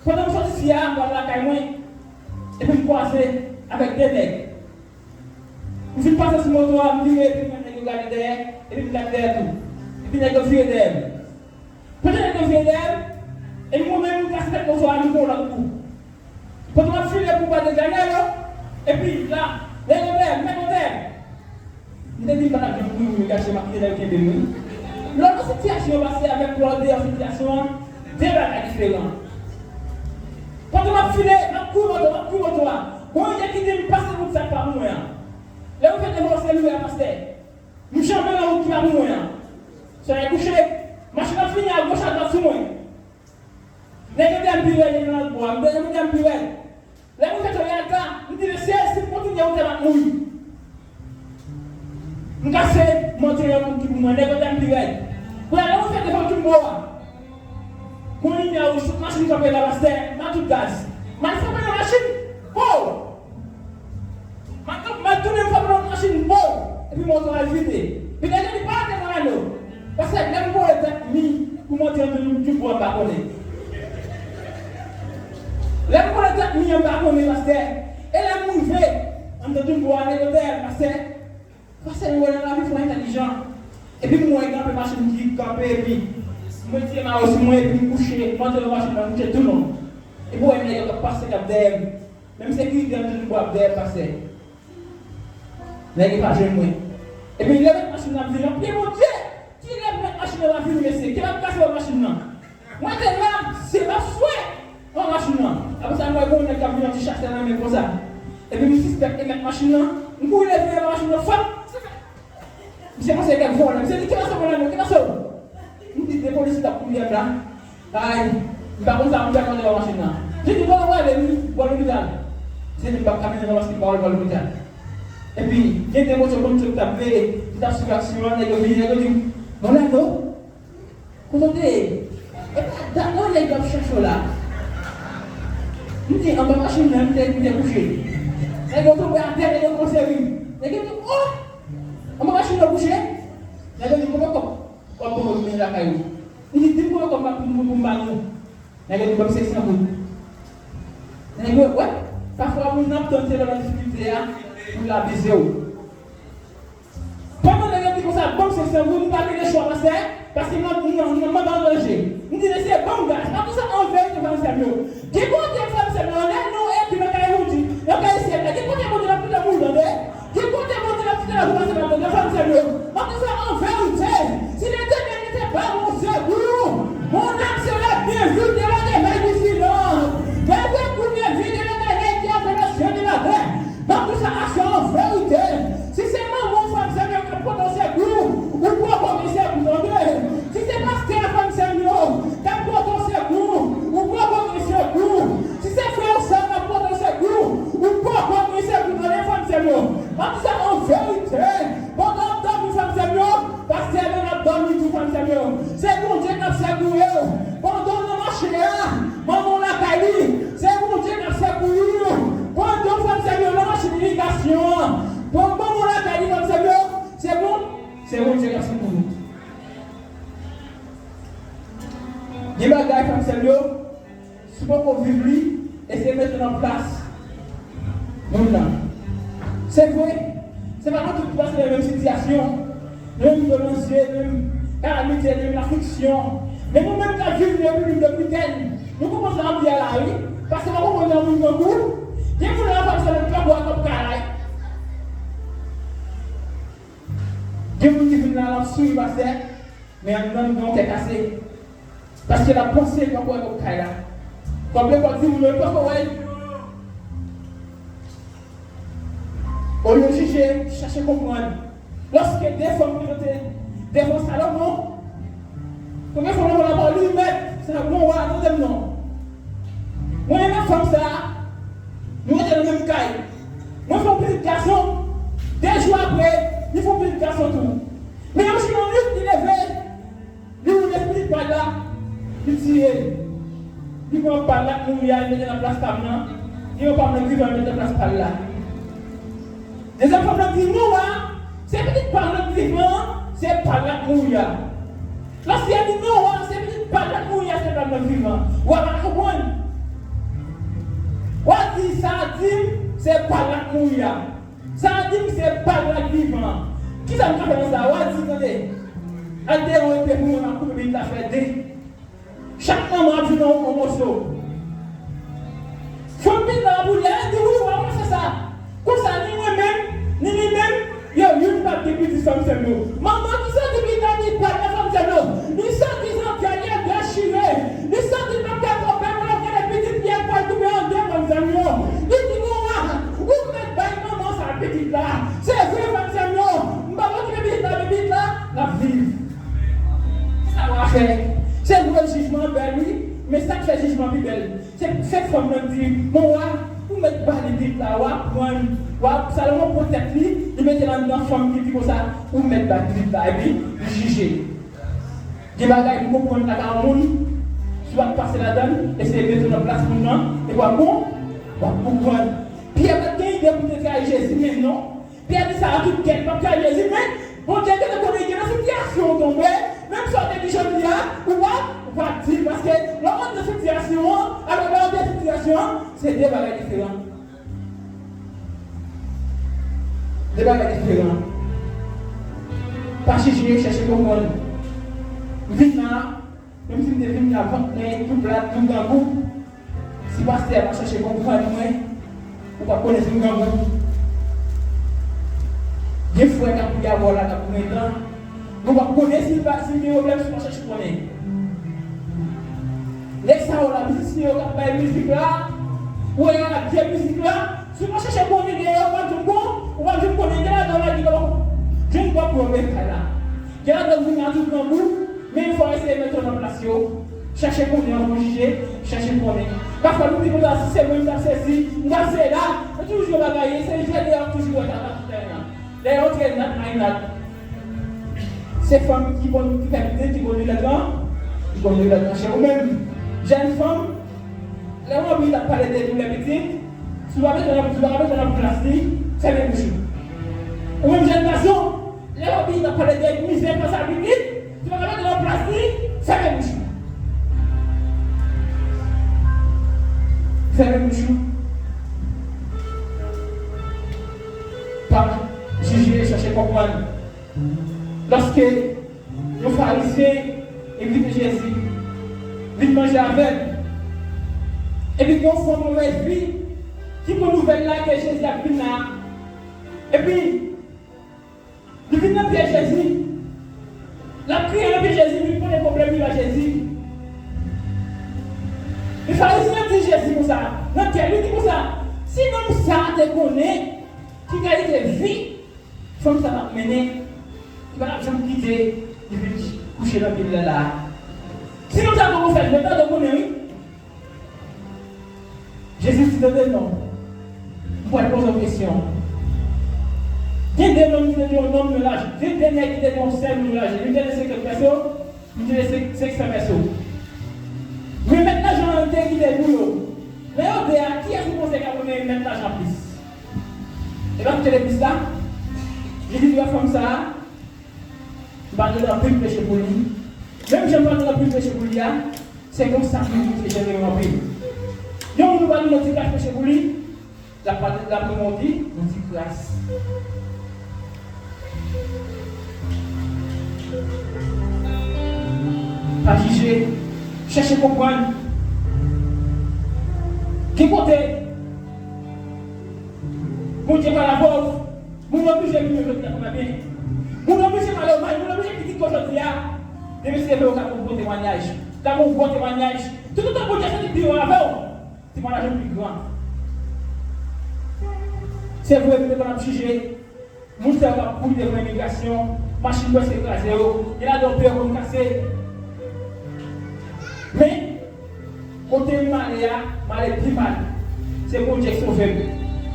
pandan m sot isi a, m pral lakay mwen, epi m kwaze avèk de nèg. M fin pase sou moto a, m vire, epi m wè nèg yo gade dèyè, epi m gade dèyè tou. Epi nèg yo vire dèyè m. Pandan nèg yo vire dèyè m, epi mwen menm, m kase tèt moto a, m pran yon lòt kou. Pandan m ap file pou ba de gade yo, epi la, nèg yo dèyè m, nèg yo dèyè m. M te di m pa t ap janm mouri, mouri gache, m ap kite nèg yo kenbe m, wi. Lè w nan sitiyasyon yo pase avèk lè w andeyò sitiyasyon an, de bagay diferan. Pandan m ap file, m ap kouri moto, m ap kouri moto a. Gon yon nèg ki di m pase wout sa k pa pou mwen an. Lè m fè devòse lwe a pastè, m janbe nan wout ki pa pou mwen an. Solèy kouche, machin ap fini a goch a dwat sou mwen. Nèg yo dèyè m pi rèd, nèg yo nan lòt bò a, m dèyè yo dèyè m pi rèd. Lè m rive Toyalta, m di, "Mesye, si m kontinye wout la, m ap mouri." M kase mantèl moun ki pou mwen, nèg yo dèyè m pi rèd. Kounye a, lè m rive devan Jumbo a, gon limyè wouj, tout machin kanpe la, pastè, m a tout gaz. M al frape nan machin, po! M a tou-, m a tounen m frape lòt machin, po! Epi moto a vide. Epi nèg yo di, "Pa antre nan rano." Pastè, lè m voye tèt mi pou monte antre nan Jumbo a, m pa konnen. Mwen pa konnen, pastè. E lè m rive, m te di m, "Bon, ale, pastè." Pastè, nou wè nan lavi, fò entèlijan. Epi m wè gen anpil machin ki kanpe, epi m retire mayo sou mwen, epi m kouche, m antre nan machin nan, m kouche tou long. Epi w wè nèg yo k ap pase k ap dèyè m. Menm sekirite an toujou ap dèyè m, pastè. Nèg yo pa jwenn mwen. Epi lè mèt machin nan ap vini, m ap priye Bondye. Kilè mèt machin nan va vini, mesye? Kilè l ap kase machin nan? Mwen te la, se la swe nan machin nan. Apre sa, m wè gon nèg k ap vin an ti chasè nan men konsa. Epi m sispèk e mèt machin nan. M kouri leve nan machin nan, fap! Misye panse kèk vòlè. Misye di, "Ki pase, mon ami? Ki pase w?" M di, "De polis ki t ap kouri m la." Ay, m pa konn sa pou m fè kontre nan machin nan. Li di, "Bon, w ale, wi, bò lopital." Se li m p ap ka mennen nan machin pa w bò lopital. Epi, gen de moto konn ki t ap veye, ki t ap swiv aksyon an, nèg yo vini, nèg yo di, "Mon ami, kote w te ye?" E pa dat non nèg yo ap chèche w la. M di, "Anba machin nan, m te, m te kouche." Nèg yo tonbe atè, nèg yo kòmanse ri. Nèg yo di, "Oh! Anba machin nan kouche?" Nèg yo di, "Konbyen kòb w ap ban m pou m mennen lakay ou?" M di, "Di m konbyen kòb m ap pou m, pou m ba nou." Nèg yo di, "Ban m senk san goud." Nèg yo, wè, pafwa moun nan ap tann se lè w nan difikilte a pou l abize w. Pandan nèg yo di konsa, "Ban m senk san goud," m pa gen lechwa, pastè, paske m nan, m nan, m nan, m nan an danje. M di, "Mesye, ban m gaz." Nan tou sa, an verite, frè m, sè m yo, gen kote, frè m, sè m yo, lè nou ekri nan kaye nou di, nan kaye syèl la, gen kote Bondye ap kite moun tande. Gen kote Bondye ap kite lavi pase pa Bondye, frè m, sè m yo. M ap di sa an verite. Si Letènèl te pa yon sekou, mon âme serait bien vite éloignée du silence. Mais secours me vient de l'Éternel qui a fait le ciel et la terre. M ap di sa aswè an verite. Si se manman w, frè m, sè m yo, k ap pote w sekou, ou poko gen sekou, tande. Si se pastè a, frè m, sè m yo, k ap pote w sekou, ou poko gen sekou. Si se frè w, sè w k ap pote w sekou, ou poko gen sekou, tande, frè m, sè m yo. M ap di sa an verite. Pandan w ap dòmi, frè m, sè m yo, pastè a menm ap dòmi tou, frè m, sè m yo. Se Bondye k ap sekouye w. Pandan w nan mache a, manman w lakay li, se Bondye k ap sekouye w. Pandan w, frè m, sè m yo, nan machin irigasyon an, pandan manman w lakay li, frè m, sè m yo, se Bon-, se Bondye k ap sekouye w. Gen bagay, frè m, sè m yo, si w poko viv li, eseye mete w nan plas moun nan. Se vre, se pa nou tout ki pase nan menm sitiyasyon, menm do nan zye, menm kalamite, menm afliksyon. Men nou menm k ap viv nan Repiblik Dominikèn, nou konprann sa m ap di a la, wi. Paske mwen konprann nan moun tankou, gen moun la, frè m, sè m yo, k ap bwè kòb kalay. Gen moun ki vin la, l ap souri, pastè. Men anndan l gen yon kè kase. Paske l ap panse l poko wè kòb kay la. Kòb lekòl timoun yo, li poko wè l. Olye jije, chache konprann. Lòske de fanm te kanpe devan Salomon, konbyen fanm nan lapawòl li mèt, Salomon wa, tande m non. Mwen renmen fanm sa a. Nou rete nan menm kay. Mwen fè yon pitit gason. De jou apre, li fè yon pitit gason tou. Men yon jou nan nwit, li leve. Li woule pitit pa l la, li tiye l. Li pran pa l la k mouri a, li mete nan plas pa m nan. Li pran pa m nan vivan, li mete nan plas pa l la. Dezyèm fanm nan di, "Non, wa, se pitit pa m nan vivan an, se pa l la k mouri a." Lòske li di, "Non, wa, se pitit pa l la k mouri a, se pa m nan vivan." Wa pa konprann. Wa di, "Sa a di m, se pa l la k mouri a." Sa a di m se pa l la k vivan an. Kisa m ka fè nan sa a? W a di, tande. Al dèyè w epe pou mwen, m ap koupe pitit la fè de. Chak manman ap vin yon, yon moso. Fanm pitit la ap woule, al di, "Wi, w a fè sa." Konsa, ni mwen menm, ni li menm, yo youn p ap gen pitit, frè m, sè m yo. Manman ki santi pitit la, li pa gen, frè m, sè m yo. Li santi zantray li dechire. Li santi l p ap ka kanpe pou l ap gade pitit li a k pral koupe an de, frè m, sè m yo. Li di, "Non, wa, ou mèt bay manman sa pitit la." Se vre, frè m, sè m yo. M p ap okipe pitit la, men pitit la, l ap viv. Sa w a fè? Se vre, jijman an bèl, wi, men sa k fè jijman an pi bèl, se fè fanm nan di, "Bon, wa, ou mèt ba li pitit la, wa pran, wa." Salomon pran tèt li, li mete l anndan fanm ki di konsa, "Ou mèt ba li pitit la," epi li jije. Gen bagay m konprann lakay yon moun, si w ap pase ladan l, eseye mete w nan plas moun nan, epi w ap bon, w ap konprann. Pyè pa t gen ide pou l te trayi Jezi menm non. Pyè di sa a tout kè l, m ap trayi Jezi, men Bondye gentan konnen gen nan sitiyasyon w tonbe, menm sa w te di jodi a, ou p ap, ou p ap di l, paske lè w antre nan sitiyasyon an, alò lè w antre nan sitiyasyon An, se de bagay diferan. De bagay diferan. Pa chije, chèche konprann. M vin la, menm si m te vin la vant nèg, tou plat, tou grangou, si pastè a pa chèche konprann mwen, ou p ap konnen si m grangou. Gen frè k ap priye avè w la, k ap pran tan, men w p ap konnen si l pa, si l gen pwoblèm, si w pa chèche konnen. Nèg sa yo la, mizisyen yo k ap bay mizik la, ou wè y ap jwe mizik la, si w pa chèche konnen dèyè yo, w p ap janm bon, ou p ap janm konnen. Gen ladan w la ki pa jwenn pwòp yo men kay la. Gen ladan w vin la tou grangou, men fò w eseye mete yo nan plas yo. Chèche konnen anvan w jije, chèche konnen. Pafwa nou di konsa, si se mwen, m t ap sezi, m t ap sezi la, men toujou yon bagay, se jwèt dèyè w toujou wè sa nan tèren an. Dèyè yon trè nat, ay nat. Se fanm ki konn, ki fè pitit, ki konn li lèt lan, ki konn li lèt lan chè. Ou menm, jèn fanm, lè w anvi t ap pale de doulè pitit, si w pa mete nan, si w pa mete nan plas li, fèmen bouch ou. Ou menm jèn gason, lè w anvi t ap pale de mizè pase pitit, si w pa mete nan plas li, fèmen bouch ou. Fèmen bouch ou. Pa jije, chèche konprann. Lòske yon Farizyen envite Jezi vin manje avè l, epi gen yon fanm move vi ki pran nouvèl la ke Jezi ap vin la, epi li vin nan pye Jezi, l ap kriye nan pye Jezi, li pote pwoblèm li ba Jezi. Men Farizyen an di Jezi konsa, nan kè l, li di konsa, si nonm sa a te konnen ki kalite vi fanm sa t ap mennen, li pa t ap janm kite li vin kouche nan vil la la a. Si nonm sa t ap fè l, nonm sa t ap konnen, wi. Jezi di, tande non. M pral poze w kesyon. Gen de nonm ki te gen yon nonm nan lajan. Gen de nèg ki te gen yon sèl moun nan lajan. Youn te gen senkant pèso, youn te gen senk san pèso. Men mèt lajan an te kite pou yo. Nan yo de a, kiyès ou panse k ap renmen mèt lajan plis? E pa kite legliz la. Li di, wè fanm sa a, m pa gen anpil peche pou li. Menm jan m pa gen anpil peche pou li a, se konsa pou li, se jan li anpil. Yon moun ou pa gen yon ti kras peche pou li, l ap pale, l ap renmen w di, yon ti kras. Pa jije, chèche konprann. Gen kote, Bondye pale avè w, moun nan oblije vin jodi a, kòman byen? Moun nan oblije pale w mal, moun nan oblije kritike w jodi a. Demen se leve w ka gen yon bon temwayaj. Ka gen yon bon temwayaj. Toutotan Bondye santi byen avè w, temwayaj ou pi gran. Se vre, nou te konn ap jije. Moun sa yo k ap kouri devan imigrasyon, machin prèske kraze yo, gen ladan yo pye yo konn kase. Men, kote m ale a, m ale pi mal. Se Bondye k sove m.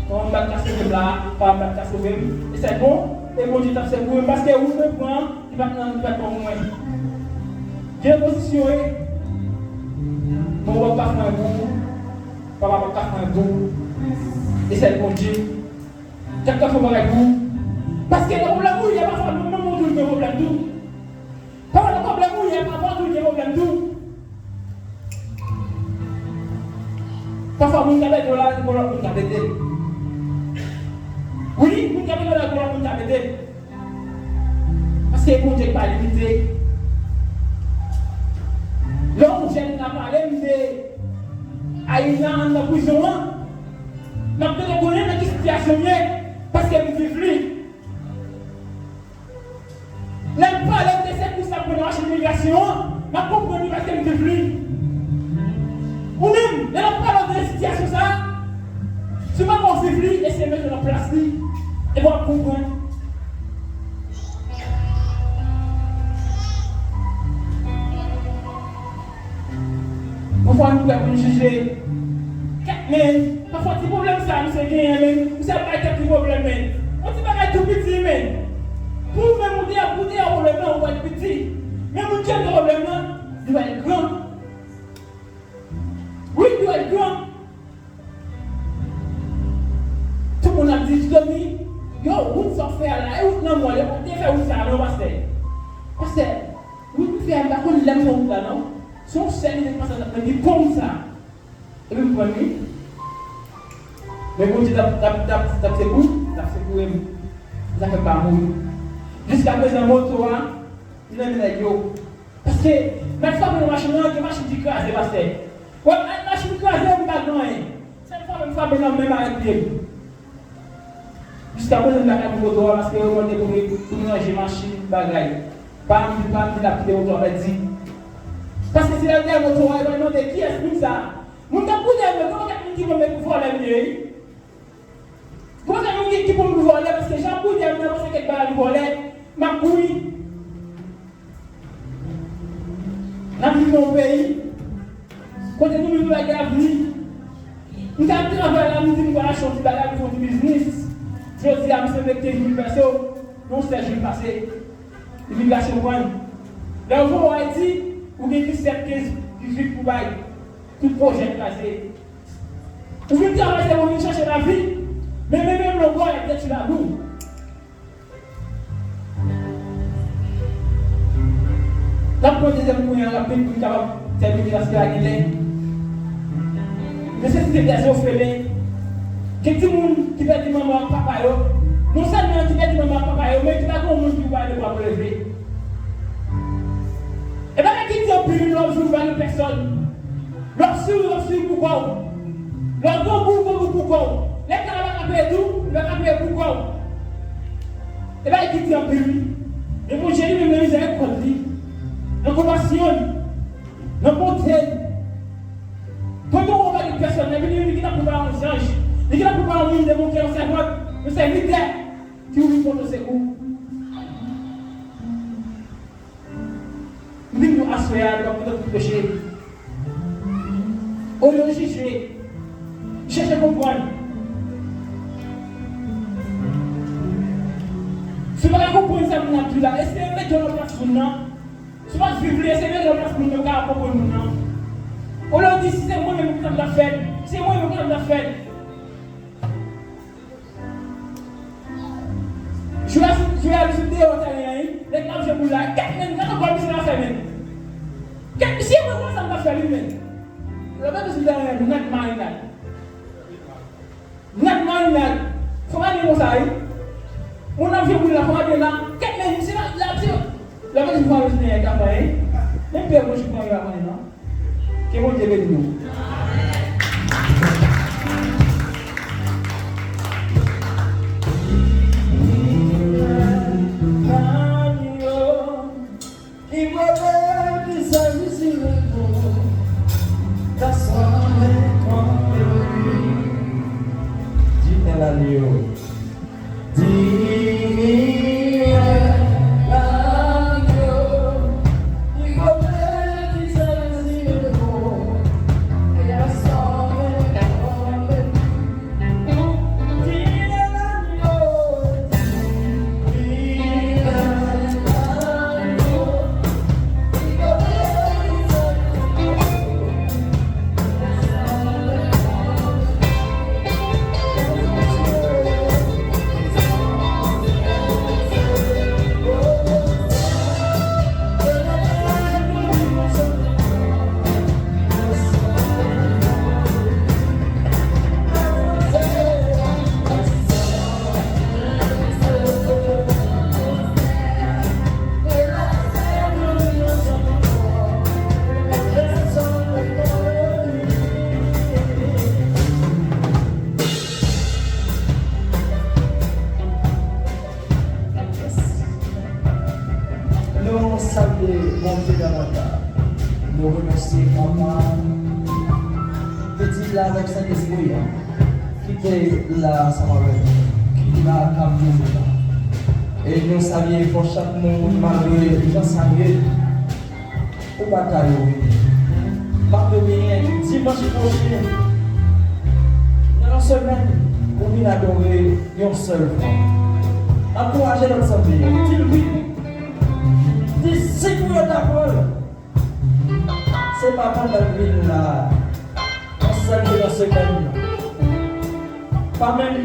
Manman m pa t ka sove m la a, papa m pa t ka sove m. E sèl bon, e Bondye t ap sèvi m, paske ou te pran, li pa t nan, li pa t ban mwen. Gen pozisyon e, manman w ap ka fè anyen pou ou, papa w ap ka fè anyen pou ou. E sèl Bondye. Kèk tan fè bagay pou ou. Paske nan pwoblèm ou ye, pafwa menm manman w tou li gen pwoblèm tou. Pafwa nan pwoblèm ou ye, papa w tou li gen pwoblèm tou. Pafwa moun ka pèdi w la, se pou lòt moun ka pèdi l. Wi, moun ka pèdi w la, se pou lòt moun ka pèdi l. Paske Bondye pa limite. Lè yon jèn la pale m de Ayina anndan prizon an, m ap tande konnen nan ki sitiyasyon m ye, paske m viv li. Lè l pale m de sekou sa k pran nan machin imigrasyon an, m ap konprann li paske m viv li. Ou menm, lè l ap pale w de sitiyasyon sa a, si w pa ko viv li, eseye mete w nan plas li, epi w ap konprann. Pafwa nou prè pou n jije. Kèt men, pafwa ti pwoblèm sa a misye genyen men, misye ap bay tèt li pwoblèm men. Yon ti bagay tou piti men. Pou ou menm ou te, ou te yon pwoblèm nan, ou wè l piti. Men moun ki anndan pwoblèm nan, li wè l gran. Wi, li wè l gran. Tout moun ap di, Dieudonné, yo, wout sa w fè a la, e wout nan mòn, yo pa t dwe fè wout sa a non, pastè. Pastè, wout m fè a, m pa konn lè m fè wout la non. Se yon sèl nèg pase nan men li konn sa. Epi m pran li. Men Bondye t ap, t ap, t ap, t ap sekou, t ap sekoure m. Zafè pa mouri. Jiskaprezan, moto a, li nan men nèg yo. Paske, lòt fwa, men machin nan, gen machin ki kraze, pastè. Wè, machin kraze, m pa gen anyen. Sèl fwa, men m frape nan men m avèk pye m. Jiskaprezan, m pa ka pran moto a paske yo mande pou m, pou m ranje machin, bagay. Pa anvi, pa anvi l ap kite moto a pèdi. Paske si l al dèyè moto a, yo pral mande, "Kiyès moun sa a?" Moun k ap kouri dèyè m yo, gen yon pakèt moun ki pran m pou vòlè m ye, wi. Gen yon pakèt moun ki, ki pran m pou vòlè, paske jan m kouri dèyè moun yo, panse kèk bagay m vòlè, m ap kouri. N ap viv nan yon peyi kote nou menm nou pa gen avni. M t ap travay la, m di m pral achte yon ti bagay pou fè yon ti biznis. Jodi a, m semble kenz mil pèso, yon sèz jou pase. Imigrasyon pran. Lè yo voye w Ayiti, ou gen disèt, kenz, dizuit pou bay. Tout pwojè kraze. Ou vin travay, se pou vin chache lavi. Men, men, men, menm longò, y ap detwi lavi w. N ap pran dezyèm kounye a rapid pou n kapab tèmine paske la gen lè. Mesye, se te dèzofelen. Gen timoun ki pèdi manman ak papa yo. Non sèlman ki pèdi manman ak papa yo, men ki pa gen yon moun ki pou pale pou ap rele. E bagay ki di anpil wi, lè w ap viv ou pa gen pèsòn. Lè w ap swiv, lè w ap swiv pou kò w. Lè w grangou, grangou pou kò w. Lè kay la pa ka peye tou, li pa ka peye pou kò w. E bagay ki di anpil wi. Men Bondye li menm nan mizèrikòd li, nan konpasyon l, nan bonte l. Pandan w pa gen pèsòn, epi li menm li gentan prepare yon zanj, li gentan prepare yon moun de bon kè, yon sèvant, yon sèvitè ki vin pote w sekou. M vin di w aswè a, nou p ap kontan pou peche. Olye w jije, chèche konprann. Si w pa ka konprann sa moun ap di w la, eseye mete w nan plas moun nan. Si w pa viv li, eseye mete w nan plas moun nan, w ka konprann moun nan. Olye w di, "Si se mwen menm, kòman m t ap fè l? Si se mwen menm, kòman m t ap fè l?" Jwe a sou, jwe a sou deyò tèren an, wi. Nèg la ap jwe boul la. Kèt, men, gade bòl misye la fè, men. Kèt, misye mwen konn sa m t ap fè li, men. Lè w mete sou tèren an, m ap marinad. M ap marinad. Fò m ap konsa, wi. Moun ap jwe boul la, fò m ap la. Kèt, men, misye la, la, misye. Lè w mete sou tèren an, wi. Men pye mwen jwe konnen la, konnen non. Ke Bondye beni nou. Di el agneau. Nou salye Bondye davantaj. Nou remèsye Papa, Pitit la avèk Sentespri a, ki te la ansanm avèk nou, ki la k ap toujou la. E nou salye fò chak moun malgre jan sa ye. Ou pa ta yo wi. M ap revini dimanch pwochen nan yon semèn pou vin adore yon sèl fwa. Ankouraje lòt zanmi yo. Di l wi. Di si pou yo ta pran l. Se pa pandan l vin la. Yon sèl de nan semèn nan. Pa menm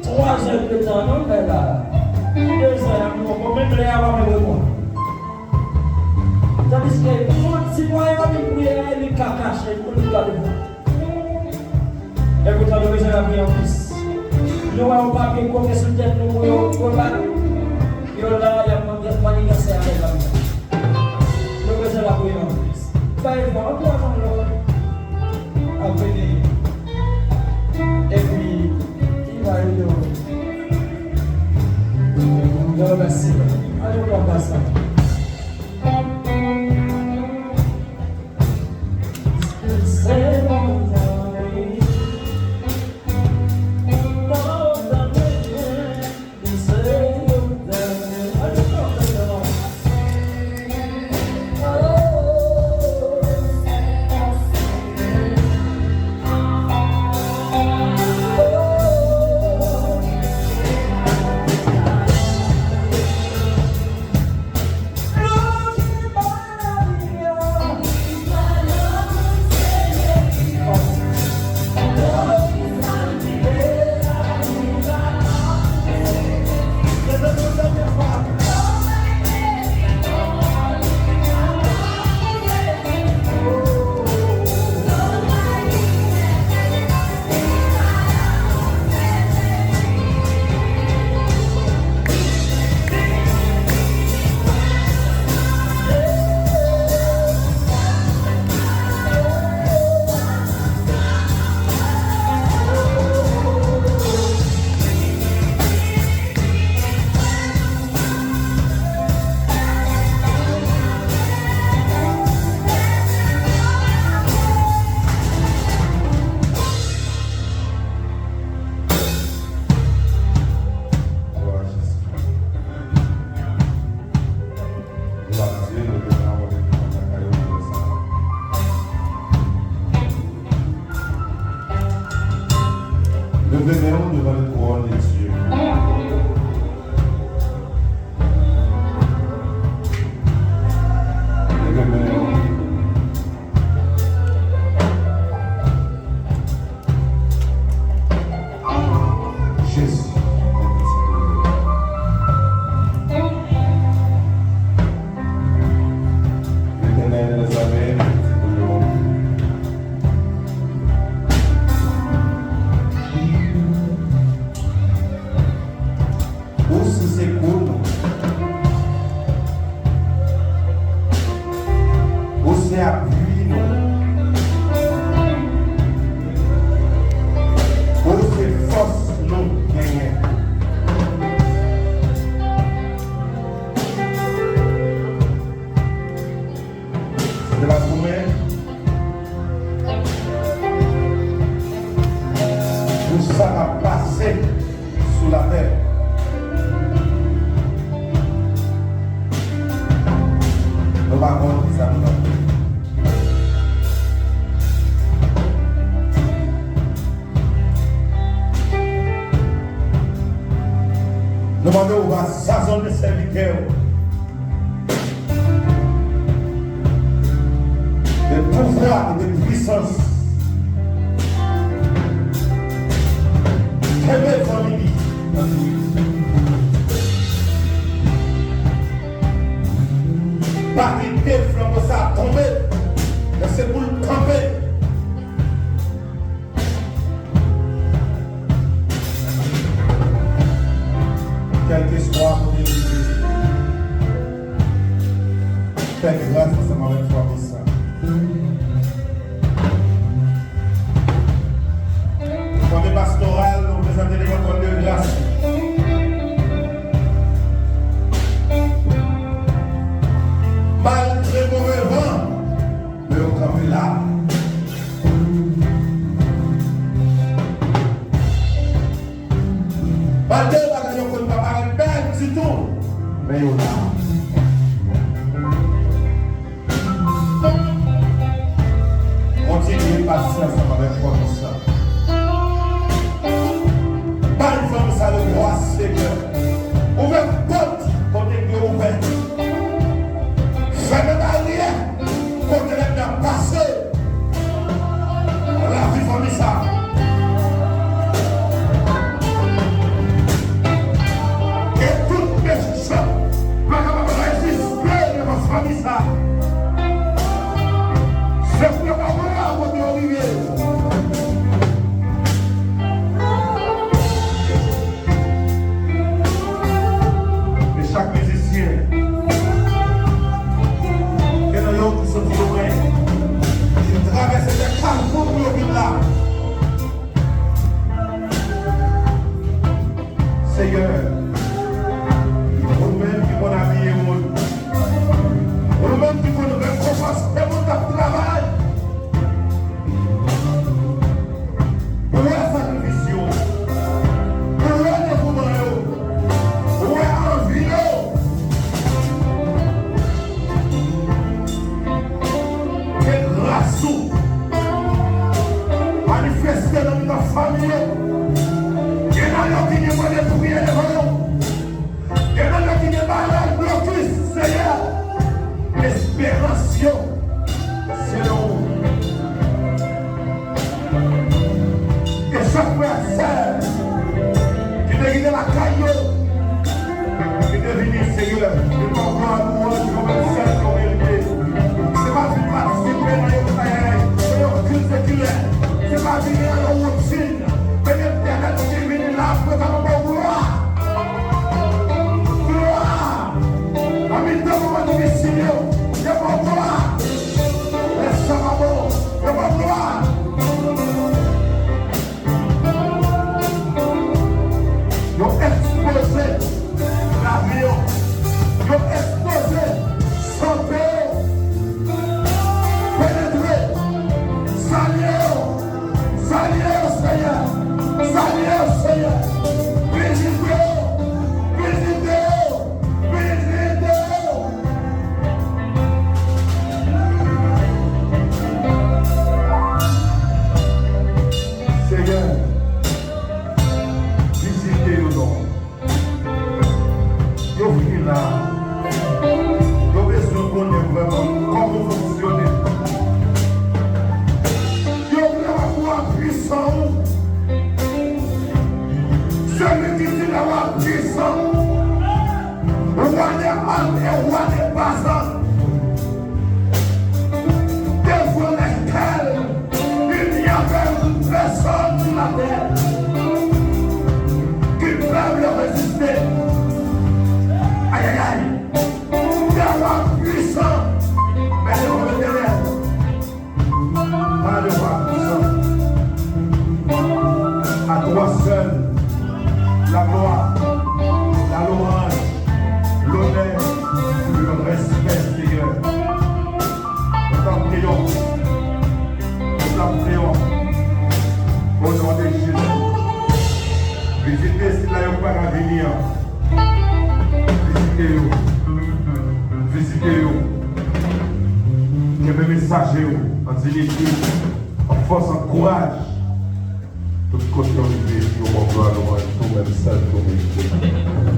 twa zè de tan non, lè la. De zè a, nou ankò menm lè a pa menm reponn. Tandiske pou moun, si mwen yo vin priye a, li ka kache pou li gade mwen. Epoutan, nou bezwen lapriyè anplis. Nou wè yon papye koke sou tèt nou pou yo rebat. Yo la, y ap mande, mande manisè avèk lapriyè. Nou bezwen lapriyè anplis. Fè efò, anpil avan nou ap vini. Epi, ki va yo. Yo, mèsi. Ann nou pran plas la. Glwa a Jezi. Glwa a Dye, nou te nan wòl de kòmandè kay yo pou sa. Leve men w devan le trône de Dieu. Leve men w. Jezi, mèt pitit ou yo. Letènèl dèzame, mèt pitit ou yo. Ou se sekou nou. Ou se apui nou. Ou se fòs nou genyen. Se te pa pou mwen, pou sa k ap pase sou latè. Nou pa konn kisa nou ap fè. Nou mande w va sazonne sèvitè w de pouvwa e de pwisans. Kenbe fanmi li. Pa kite flanbo sa a tonbe, men se pou l kanpe. Kèlkeswa kote li ye, fè gras ansanm avèk fanmi sa. Fanmi pastoral, nou prezante devan twòn de gras. Sou. Manifeste nan mitan fanmi yo. Gen nan yo ki gen mande priyè devan yo. Gen nan yo ki gen baryè blokis, Seyè. Esperans yo se nan ou. E chak frè ak sè ki te kite lakay yo, ki te vini, Seyè, e pa glwa, lwanj, yo menm sèl yo merite. Se pa vin patisipe nan yon bagay, nan yon kilt sekilè. Se pa vin nan yon woutin. Men Letènèl ki vin la pou yo kapab ba w glwa. Glwa! Nan mitan moman difisil yo, yo ba w glwa. Lè sa pa bon, yo ba w glwa. Yo ekspoze lavi yo. Yo ekspoze sante yo. Penetre. Salye yo. Salye yo, Senyè. Salye yo, Senyè. Vizite yo. Vizite yo. Vizite yo. Senyè, vizite yo non. Yo vini la. Yo bezwen konnen vrèman kòman w fonksyone. Yo vle wè glwa pwisan ou. Seli ki di lè w ap pwisan. Roi des armes et roi des bas. Devant lesquels il n'y avait personne sur la terre qui peuvent le résister. Aïe, aïe, aïe. Des rois puissants, mais devant l'Éternel. Par le roi puissant. À toi seul la gloire, la louange, l'honneur, le respect, Seigneur. Nou t ap priye, nou t ap priye. Au nom de Jésus. Vizite sila yo k pa ka vini an. Vizite yo. Vizite yo. Kenbe mesaje yo an dinite, an fòs, an kouraj. Tout kote yo rive, yo ba w glwa, lwanj, ou menm sèl ki merite.